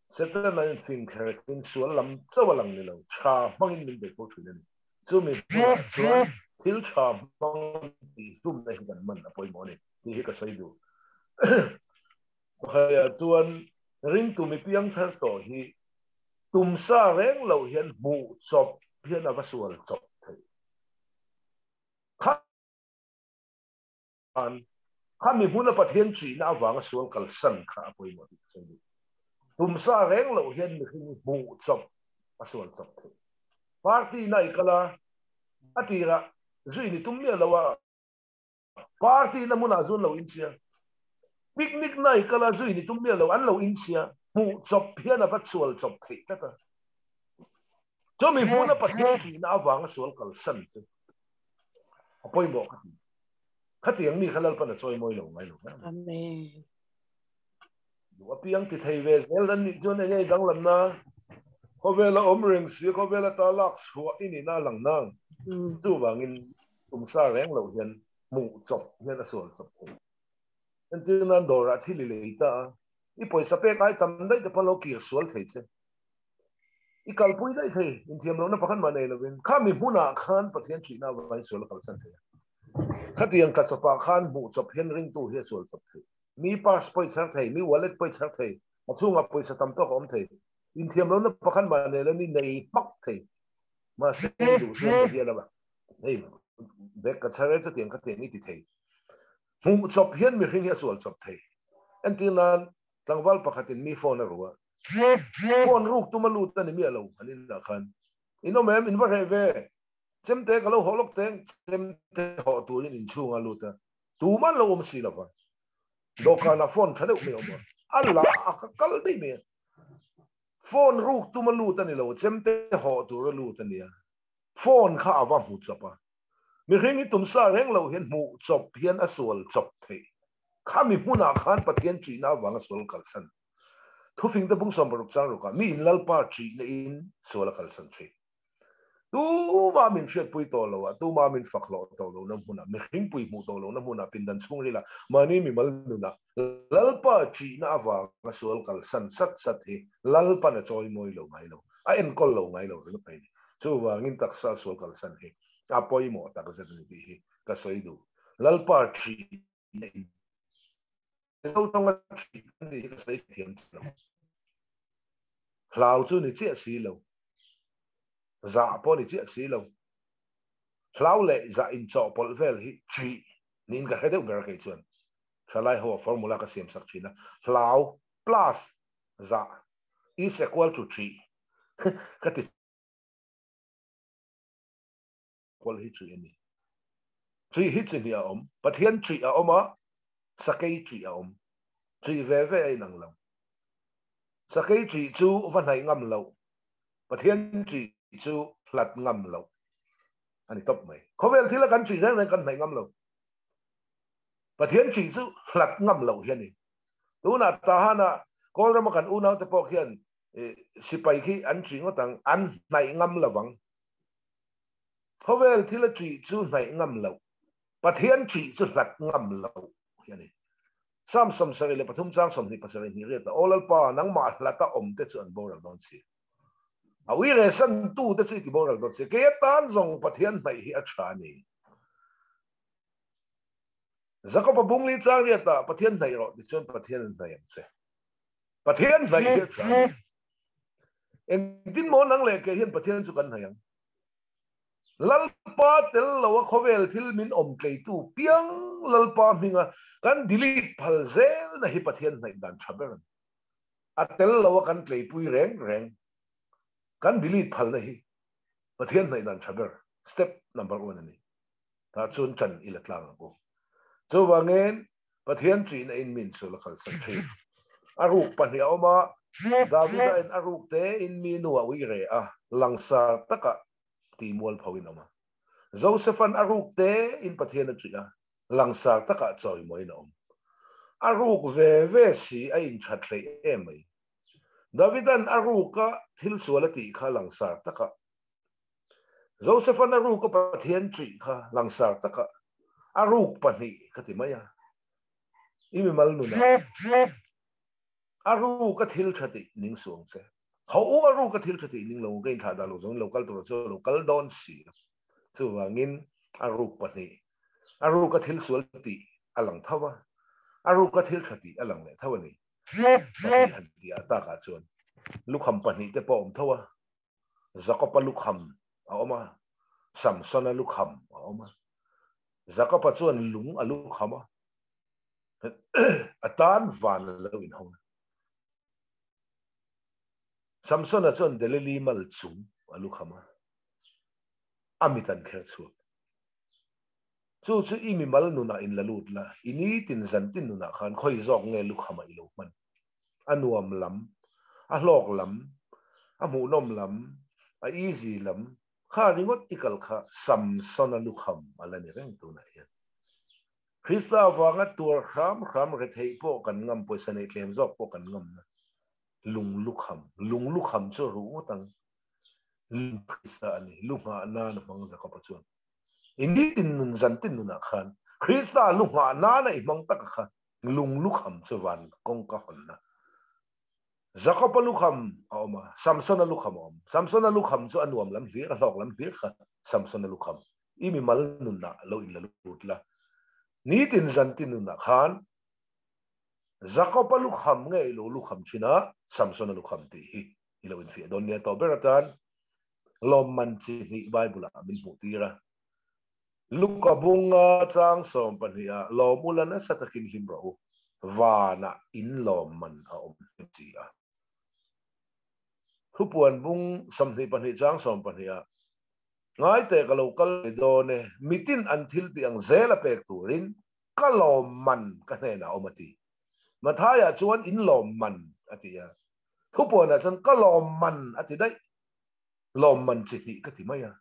Setana in fing kherkin sual lam chauh a lang ni lo, tha hmangin min bei fo thin a ni. Chumi hmunah chuan thil tha hmang tihhlumna hi kan man a pawimawh a ni tih hi ka sawi duh. Pakhatah chuan ringtu mi piangthar tawh hi tumsa reng loh hian hmuh chawp hian a va sual chawp thei. Khan khami hmuna Pathian chihna avanga sual kalsan kha a pawimawh tih ka sawi duh. Tumsa reng loh hian mihring hmuh chawp a sual chawp theih. Party na i kal a, a tirah zui ni tum miah lo a, party na hmunah zun lo inchhia. Picnic na i kal a, zui ni tum miah lo an lo inchhia. Hmuh chawp hian a va sual chawp theih tlat a. Chumi hmuna Pathian chihna avanga sual kalsan chu a pawimawh ka ti. Khatiang mi kha Lalpan a chawi mawi lo ngai lo mai. Amen. Duh apiang ti thei ve zel an nih chuan enge danglamna khawvela awm reng si khawvela ta lak chhuah i nihna a lang nang. Chuvangin tumsa reng loh hian hmuh chawp hian a sual chawp thei. Entir nan dawrah thil i lei ta a, i pawisa pek ai tam daih te pawh lo kir sual thei che. I kalpui daih thei, inthiam lohna pakhat mah nei lovin, kha mi hmunah khan Pathian thihna avangin sual a kalsan thei a. Khatiang tla chawpah khan hmuh chawp hian ringtu hi a sual chawp thei. Mi purse pawh i chhar thei, mi wallet pawh i chhar thei, a chhungah pawisa tam tawk a awm thei. Inthiam lohna pakhat mah nei lovin i nei hmak thei. Mahse, i duh chuan Pathian a hei bag ka chhar e chutiang khatiang i ti thei. Hmuh chawp hian mihring hi a sual chawp thei. Entir nan, Tlangval pakhatin mi phone a ru a, phone ruk tum a lut a ni miah lo an inah khan. In awm em? In va hreh ve. Chemte ka lo hawh lawk teng, chemte hawh turin inchhung a lut a, tuman lo awm si lo va. Dawhkanah phone tha deuh mai a awm a, a la a ka kal daih mai a. Phone ruk tum a lut a ni lo, chemte hawh tur a lut a nia. Phone kha a va hmu chawp a. Mihring hi tumsa reng loh hian hmuh chawp hian a sual chawp theih. Khami hmunah khan Pathian ṭihna avanga sual kalsan. Thufing te bung 60 chang rukah mi in Lalpa ṭihna in sual a kalsan ṭhin. Tuma min hriatpui tawh loh a, tuma min fak hlawh tawh lohna hmunah, mihring pui hmuh tawh lohna hmunah, pindan chhungrilah, mahni mimal nunah Lalpa ṭihna avanga sual kalsan sat sat hi Lalpan a chawimawi lo ngai lo, a enkawl lo ngai lo ringawt mai a ni. Chuvangin taksa sual kalsan hi a pawimawh takzet a ni tih hi ka sawi duh. Lalpa ṭihna in Mizo tawnga ṭih kan nih hi ka sawi thiam chi lo. Hlau chu ni chiah si lo, zah pawh ni chiah si lo. Hlau leh zah inchawhpawlh vel hi ṭih niin ka hre deuh ber a kei chuan. Thalai ho a formula ka siam sak thin a, hlau plus zah is equal to ṭih ka ti kual hi ṭih a ni. Ṭih hi chi hnih a awm, Pathian ṭih a awm a, sakei ṭih a awm. Ṭih ve ve a inang lo. Sakei ṭih chu va hnaih ngam loh, Pathian ṭih chu hlat ngam loh a ni tawp mai. Khawvel thila kan ṭih reng reng kan hnaih ngam lo. Pathian ṭih chu hlat ngam loh hi a ni. Tunah Tahana Kawl rama kan unaute pawh khian sipai khi an ṭih ngawt ang, an hnaih ngam lo vang. Khawvel thila ṭih chu hnaih ngam loh, Pathian ṭih chu hlat ngam loh hi a ni. Psalm 73 chang 27 hnih riat a, Aw Lalpa, nangmah hlata awmte chu an boral dawn si. A ui reh san tute chu i ti boral dawn si. Kei atan zawng Pathian hnaih hi a ṭha a ni. Jakob-a bungli chang riatah Pathian hnaih rawh tichuan Pathian an hnaih ang che. Pathian hnaih hi a tha a ni. Engtin maw nang leh kei hian Pathian chu kan hnaih ang? Lalpa tel lo a khawvel thil min awm tleitu piang Lalpa hminga kan delete phal zel na hi Pathian hnaih dan tha ber a ni. A tel lo a kan tleipui reng reng kan delete phalna hi Pathian hnaih dan tha ber step number one a ni. Tah chuan ṭan i la tlang ang u. Chuvangin Pathian ṭihna in min chu la kalsan ṭhin. A ruk pahnih a awm a, Davida in a ruk te in mi nu a ui re a, langsar takah tih mualpho in awm a. Josephan a ruk te in Pathian a ṭih a, langsar takah chawimawiin a awm. A ruk ve ve si a inṭhat hleih em mai. Davidan a ruka thil sual a tih kha langsar takah Josephan a ruka Pathian ṭih kha langsar takah a ruk pahnih ka ti mai a. I mimal nunah a ruka thil ṭha tih ning suh ang che. Ho u a ruka thil ṭha tih ning lo ka inthlah dah lo zawngin lo kal tur chu a lo kal dawn si a. Chuvangin a ruk pahnih, a ruka thil sual tih a lang tho a, a ruka thil ṭha tih a lang leh tho a ni. Pahnih han tih ah takah chuan lukham pahnih te pawh a awm tho a, Jakob-a lukham a awm a, Samson-a lukham a awm a. Jakob-a chuan lung a lukham a, a tan van a lo inhawng a. Samson-a chuan Delili mal chung a lukham a, a mit an kher chhuak. Chu chu i mimal nunah in la lut la, i nitin zantin nunah khan khawi zawk nge lukhama i lo hman? A nuam lam, a hlawk lam, a hmuhnawm lam, a easy lam, kha ringawt i kal kha Samson-a lukham a la ni reng tunah hian. Krista avanga tuar hram hram retheih pawh kan ngam, pawisa neih tlem zawk pawh kan ngam na. Lung lukham, lung lukham chu a ruh ngawt ang. Lung Krista a ni, lu nghah nan a hmang Jakob-a chuan. I nitin nun zantin nunah khan Krista lu nghah nana i hmang taka kha lung lukham chu van kawngka hawnna. Jakob-a lukham a awm a, Samson-a lukham a awm. Samson-a lukham chu a nuam lam hlir, a hlawk lam hlir kha Samson-a lukham. I mimal nunah lo in la lut la. Nitin zantin nunah khan Jakob-a lukham nge i lo lukham thin a, Samson-a lukham tih hi i lo infiah dawn nia tawh ber atan lawmman chi hnih Bible-ah min hmuh tir a. Luka bunga chang 12 ah lawm ula nasa takin hlim rawh u, vanah in lawmman a awm hnem si a. Thupuan bung 22 chang 12 ah Ngaite ka lo kal leh dawn e, mitin an thil tih ang zel a pek turin ka lawmman ka hnenah awm a ti. Mathaia chuan in lawmman a ti a, Thupuanah chuan ka lawmman a ti daih. Lawmman chi hnih ka ti mai a.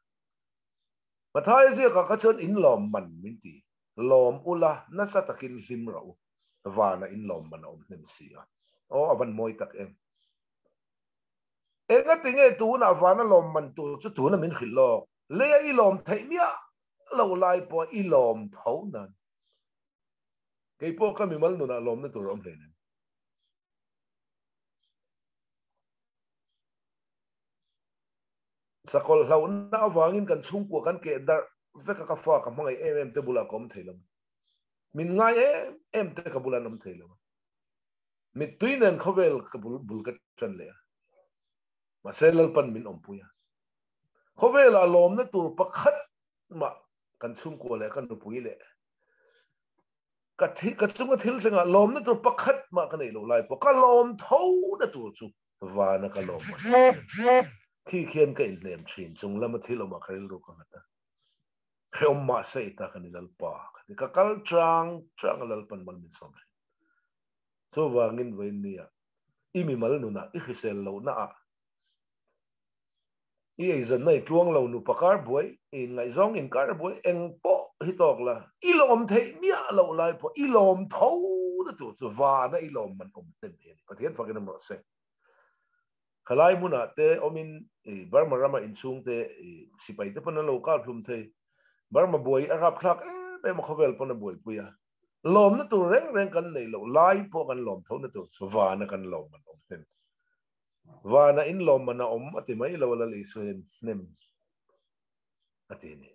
Mathaia ziakah kha chuan in lawmman min ti. Lawm ula, nasa takin hlim rawh u. Vana in lawmman a awm hnem si a. Aw, a van mawi tak em. Engati nge tunah vana lawmman tur chu tuna min hrilh lawk? Leia i lawm theih miah lo lai pawh i lawm tho nan. Kei pawh ka mimal nunah lawmna tur a awm hleinem. Sakawlh hlauhna avangin kan chhungkua kan keh darh vek a, ka fa ka hmangaih em em te bulah ka awm thei lo. Min ngai em em te ka bulah an awm thei lo. Mittui nen khawvel ka bul bul ka tan leh a. Mahse Lalpan min awmpui a. Khawvelah lawmna tur pakhat mah kan chhungkua leh ka nupui leh ka thi ka chunga thil thlengah lawmna tur pakhat mah ka neih loh lai pawh ka lawm tho na tur chu vana ka lawm khi khian ka inhnem thin chung lama thil awmah ka rilru ka nghat a hreawm mah se i ta ka ni Lalpa ka ti ka kal chang chang a Lalpan mal min sawm thin chuvangin vawiin nia i mimal nunah i hrisel lohna ah I eizawnna i tluang lo nupa kar buai, i inngaihzawng inkar buai eng pawh hi tawk la, i lawm theih miah loh lai pawh i lawm tho na tur chu vana i lawm man awm hnem hi a ni. Pathian fakin awm rawh se. Khalai hmunah te awmin i Burma rama inchhung te i sipai te pawn an lo kap hlum thei. Burma buai a rapthlak em em a khawvel pawn a buaipui a. Lawmna tur reng reng kan neih loh lai pawh kan lawm tho na tur chu vana kan lawm man awm hnem. Vana in lawmman a awm a ti mai lo a Lal Isua hian hnem a ti a ni.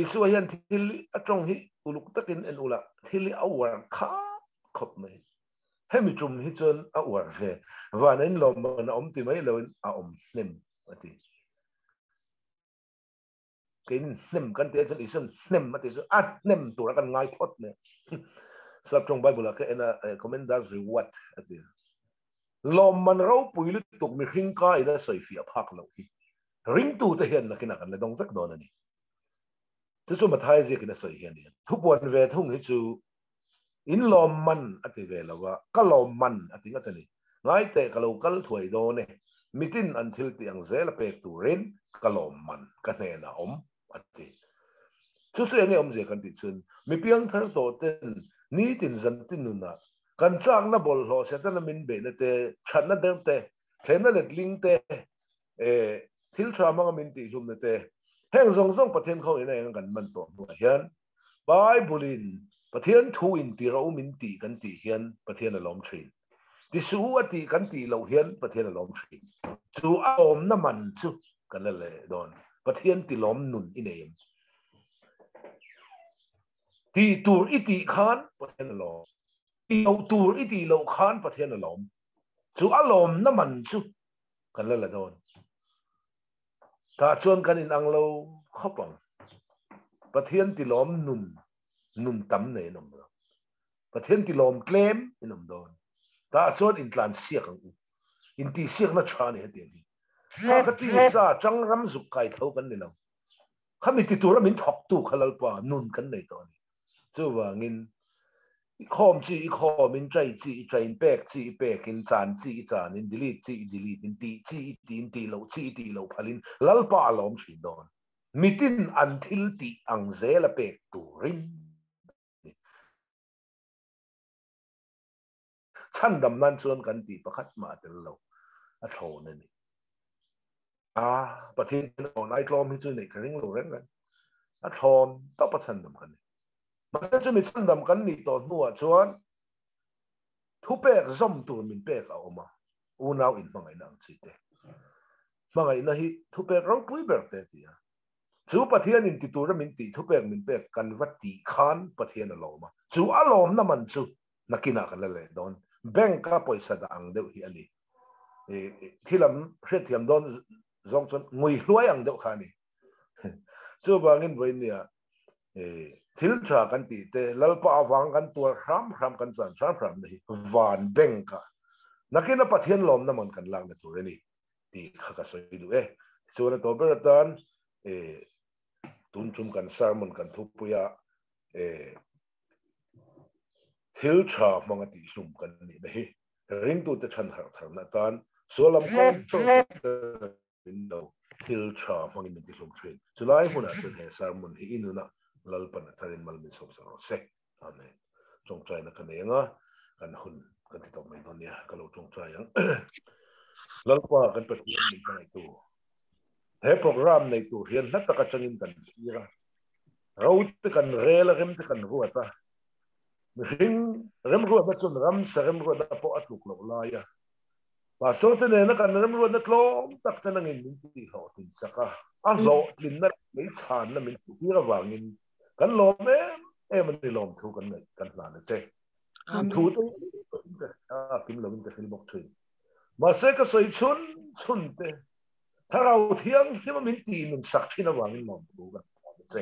Isua hian thil a tawng hi uluk takin en ula thil hi a uar khap khawp mai. Hemi tum hi chuan a uar ve. Vana in lawmman a awm ti mai loin a awm hnem a ti. Keinin hnem kan tih ah chuan Isuan hnem a tih chu a hnem tura kan ngai phawt mai a. Saptawng Bible ah kha en a, Commender's Reward a ti a. Lawmman ropui lutuk mihring ka in a sawi fiah phak loh hi ringtute hian nakinah kan la dawng vek dawn a ni. Chu chu Mathai ziakin a sawi hi a ni. Thupuan ve thung hi chu in lawmman a ti ve lo a, ka lawmman a ti ngat a ni. Ngaiteh ka lo kal thuai dawn e, mitin an thil tih ang zel a pek turin ka lawmman ka hnenah awm a ti. Chu chu enge awmzia kan tih chuan mi piangthar tawh ten nitin zantin nunah kan chakna bawlhhlawh Setana min beihna te, thatna deuh te, thlemna letling te, thil tha hmanga min tihhlumna te, heng zawng zawng Pathian khawngin a eng kan man tawh hnuah hian Bible-in Pathian thu in ti ro min tih kan tih hian Pathian a lawm thin. Ti suh u a tih kan tih loh hian Pathian a lawm thin. Chu a awmna man chu kan la leh dawn. Pathian ti lawm nun i nei em? Tih tur i tih khan Pathian a lawm. Tih loh tur i tih loh khan Pathian a lawm. Chu a lawmna man chu kan la la dawn. Tah chuan kan inang lo khawp ang. Pathian tilawm nun, nun tam nei an awm lo. Pathian tilawm tlem in awm dawn. Tah chuan intlan siak ang u. Intihsiakna tha ni hetiang hi. Kha kha tisa chang ram zuk kai tho kan ni lo. Khami ti tura min thawktu kha Lalpa nun kan nei tawh a ni. Chuvangin i khawm chi i khawm in, chai chi i chai in, pek chi i pek in, chan chi i chan in, delete chi i delete in, tih chi i ti in, tih loh chi i tih loh phal in Lalpa a lawm thin dawn. Mitin an thil tih ang zel a pek turin a ni. Chhandam nan chuan kan tih pakhat mah a tel lo, a thlawn a ni. A Pathian thlawn ai tlawm hi chu neih ka ring lo reng reng. A thlawn tawp a chhandam kan ni. Mahse chumi chhandam kan nih tawh hnuah chuan thupek zawm tur min pek a awm a, unau inhmangaihna ang chi te. Hmangaihna hi thupek ropui ber te a ti a. Chu Pathian in ti tura min tih thupek min pek kan va tih khan Pathian a lawm a. Chu a lawmna man chu nakinah kan la leh dawn. Bank a pawisa dah ang deuh hi a ni. Khi lam hriatthiam dawn zawng chuan ngui hluai ang deuh kha a ni. Chuvangin vawinia thil tha kan tih te, Lalpa avang kan tuar hram hram kan chan hram hram na hi van bank ah nakina Pathian lawmna man kan lakna tur a ni tih kha ka sawi duh e. Tichuan a tawp ber atan tun tum kan sermon kan thupui a Thil tha hmanga tihhlum kan nihna hi ringtute chhan harh tharna atan sual lam kawng chauh min lo thil tha hmangin min tihlum thin. Chulai hmunah chuan he sermon hi i nunah Lalpan a tharin mal min sawmsak rawh se. Amen. Tawngtaina ka nei anga kan hun kan ti tawp mai dawn nia, ka lo tawngtai ang. Lalpa kan Pathian min hmangaihtu. He program nei tur hian hla tak atangin kan thlir a, ro te kan rel a, rem te kan ruat a, mihring remruatna chuan ramsa remruatna pawh a tluk loh lai a, pastor te nena kan remruatna tlawm tak te nangin min tih hlawhtlin sak a, a hlawhtlinna leh meichhanna min hmuh tir avangin kan lawm em em a ni lawmthu kan ngaih kan hlan a che. Thu te hi kim lovin ka hril bawk thin. Mahse ka sawi chhun chhun te Thlarau Thianghlim a min tih nun sak thin avangin lawmthu kan hmu a che.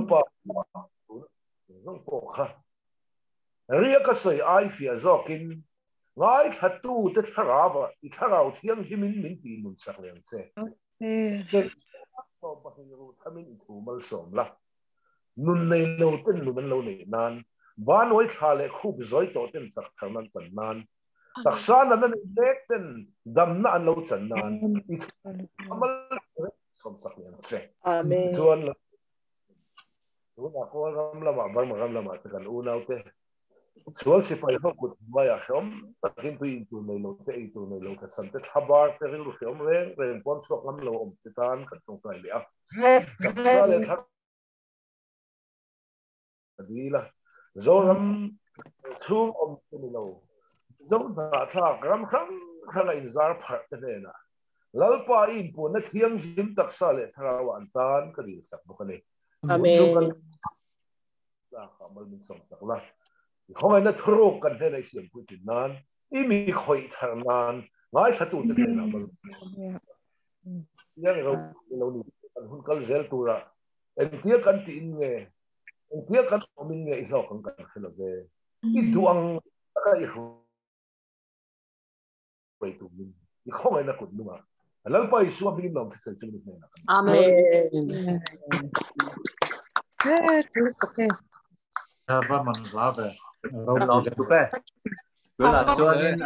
Pa zawng pawh kha ria ka sawi ai fiah zawkin ngaithla te thlarau i Thlarau Thianghlimin min tih nun sak leh ang che. Sawmpahnih ruh thamin i thu malsawm la. Nun nei lo ten nun an lo neih nan, banuai thla leh khup zawi tawh ten chak thar nan chan nan, Taksa natna nei mek ten damna an lo chan nan i amal sawmsak leh ang che. Amen. Chuan tunah Kawl ram lamah Burma ram lamah te kan unau te sual sipai ho kut hnuaiah hreawm takin tui in tur nei lo te ei tur nei lo te chan te thlabar te rilru hreawm reng reng pawn chhuak ngam lo awm te tan kan tawngtai leh a. Taksa leh thla a dil a. Zoram chhung awm te ni lo, Mizo hnahthlak ram hrang hranga inzar pharh te hnenah Lalpa i inpuanna thianghlim taksa leh thlarauah an tan ka dilsak bawk a ni. Amen. Chu kan lakah mal min sawmsak la. I khawngaihna thuruk kan hnenah i siampui tin nan, i mi khawih thar nan ngaithlatute hnenah mal min sawmsak la. Tiang i ro lo ni. Kan hun kal zel tura engtia kan ti in nge engtia kan awmin nge i hlawk ang kan hrelo ve i duang taka i hruai tumin i khawngaih na kut nunga lalpa Isua hmingin lawm thusai chu ni hnena Amen. Okay. Va man la ve. Lom tu pe. Tu la chuan in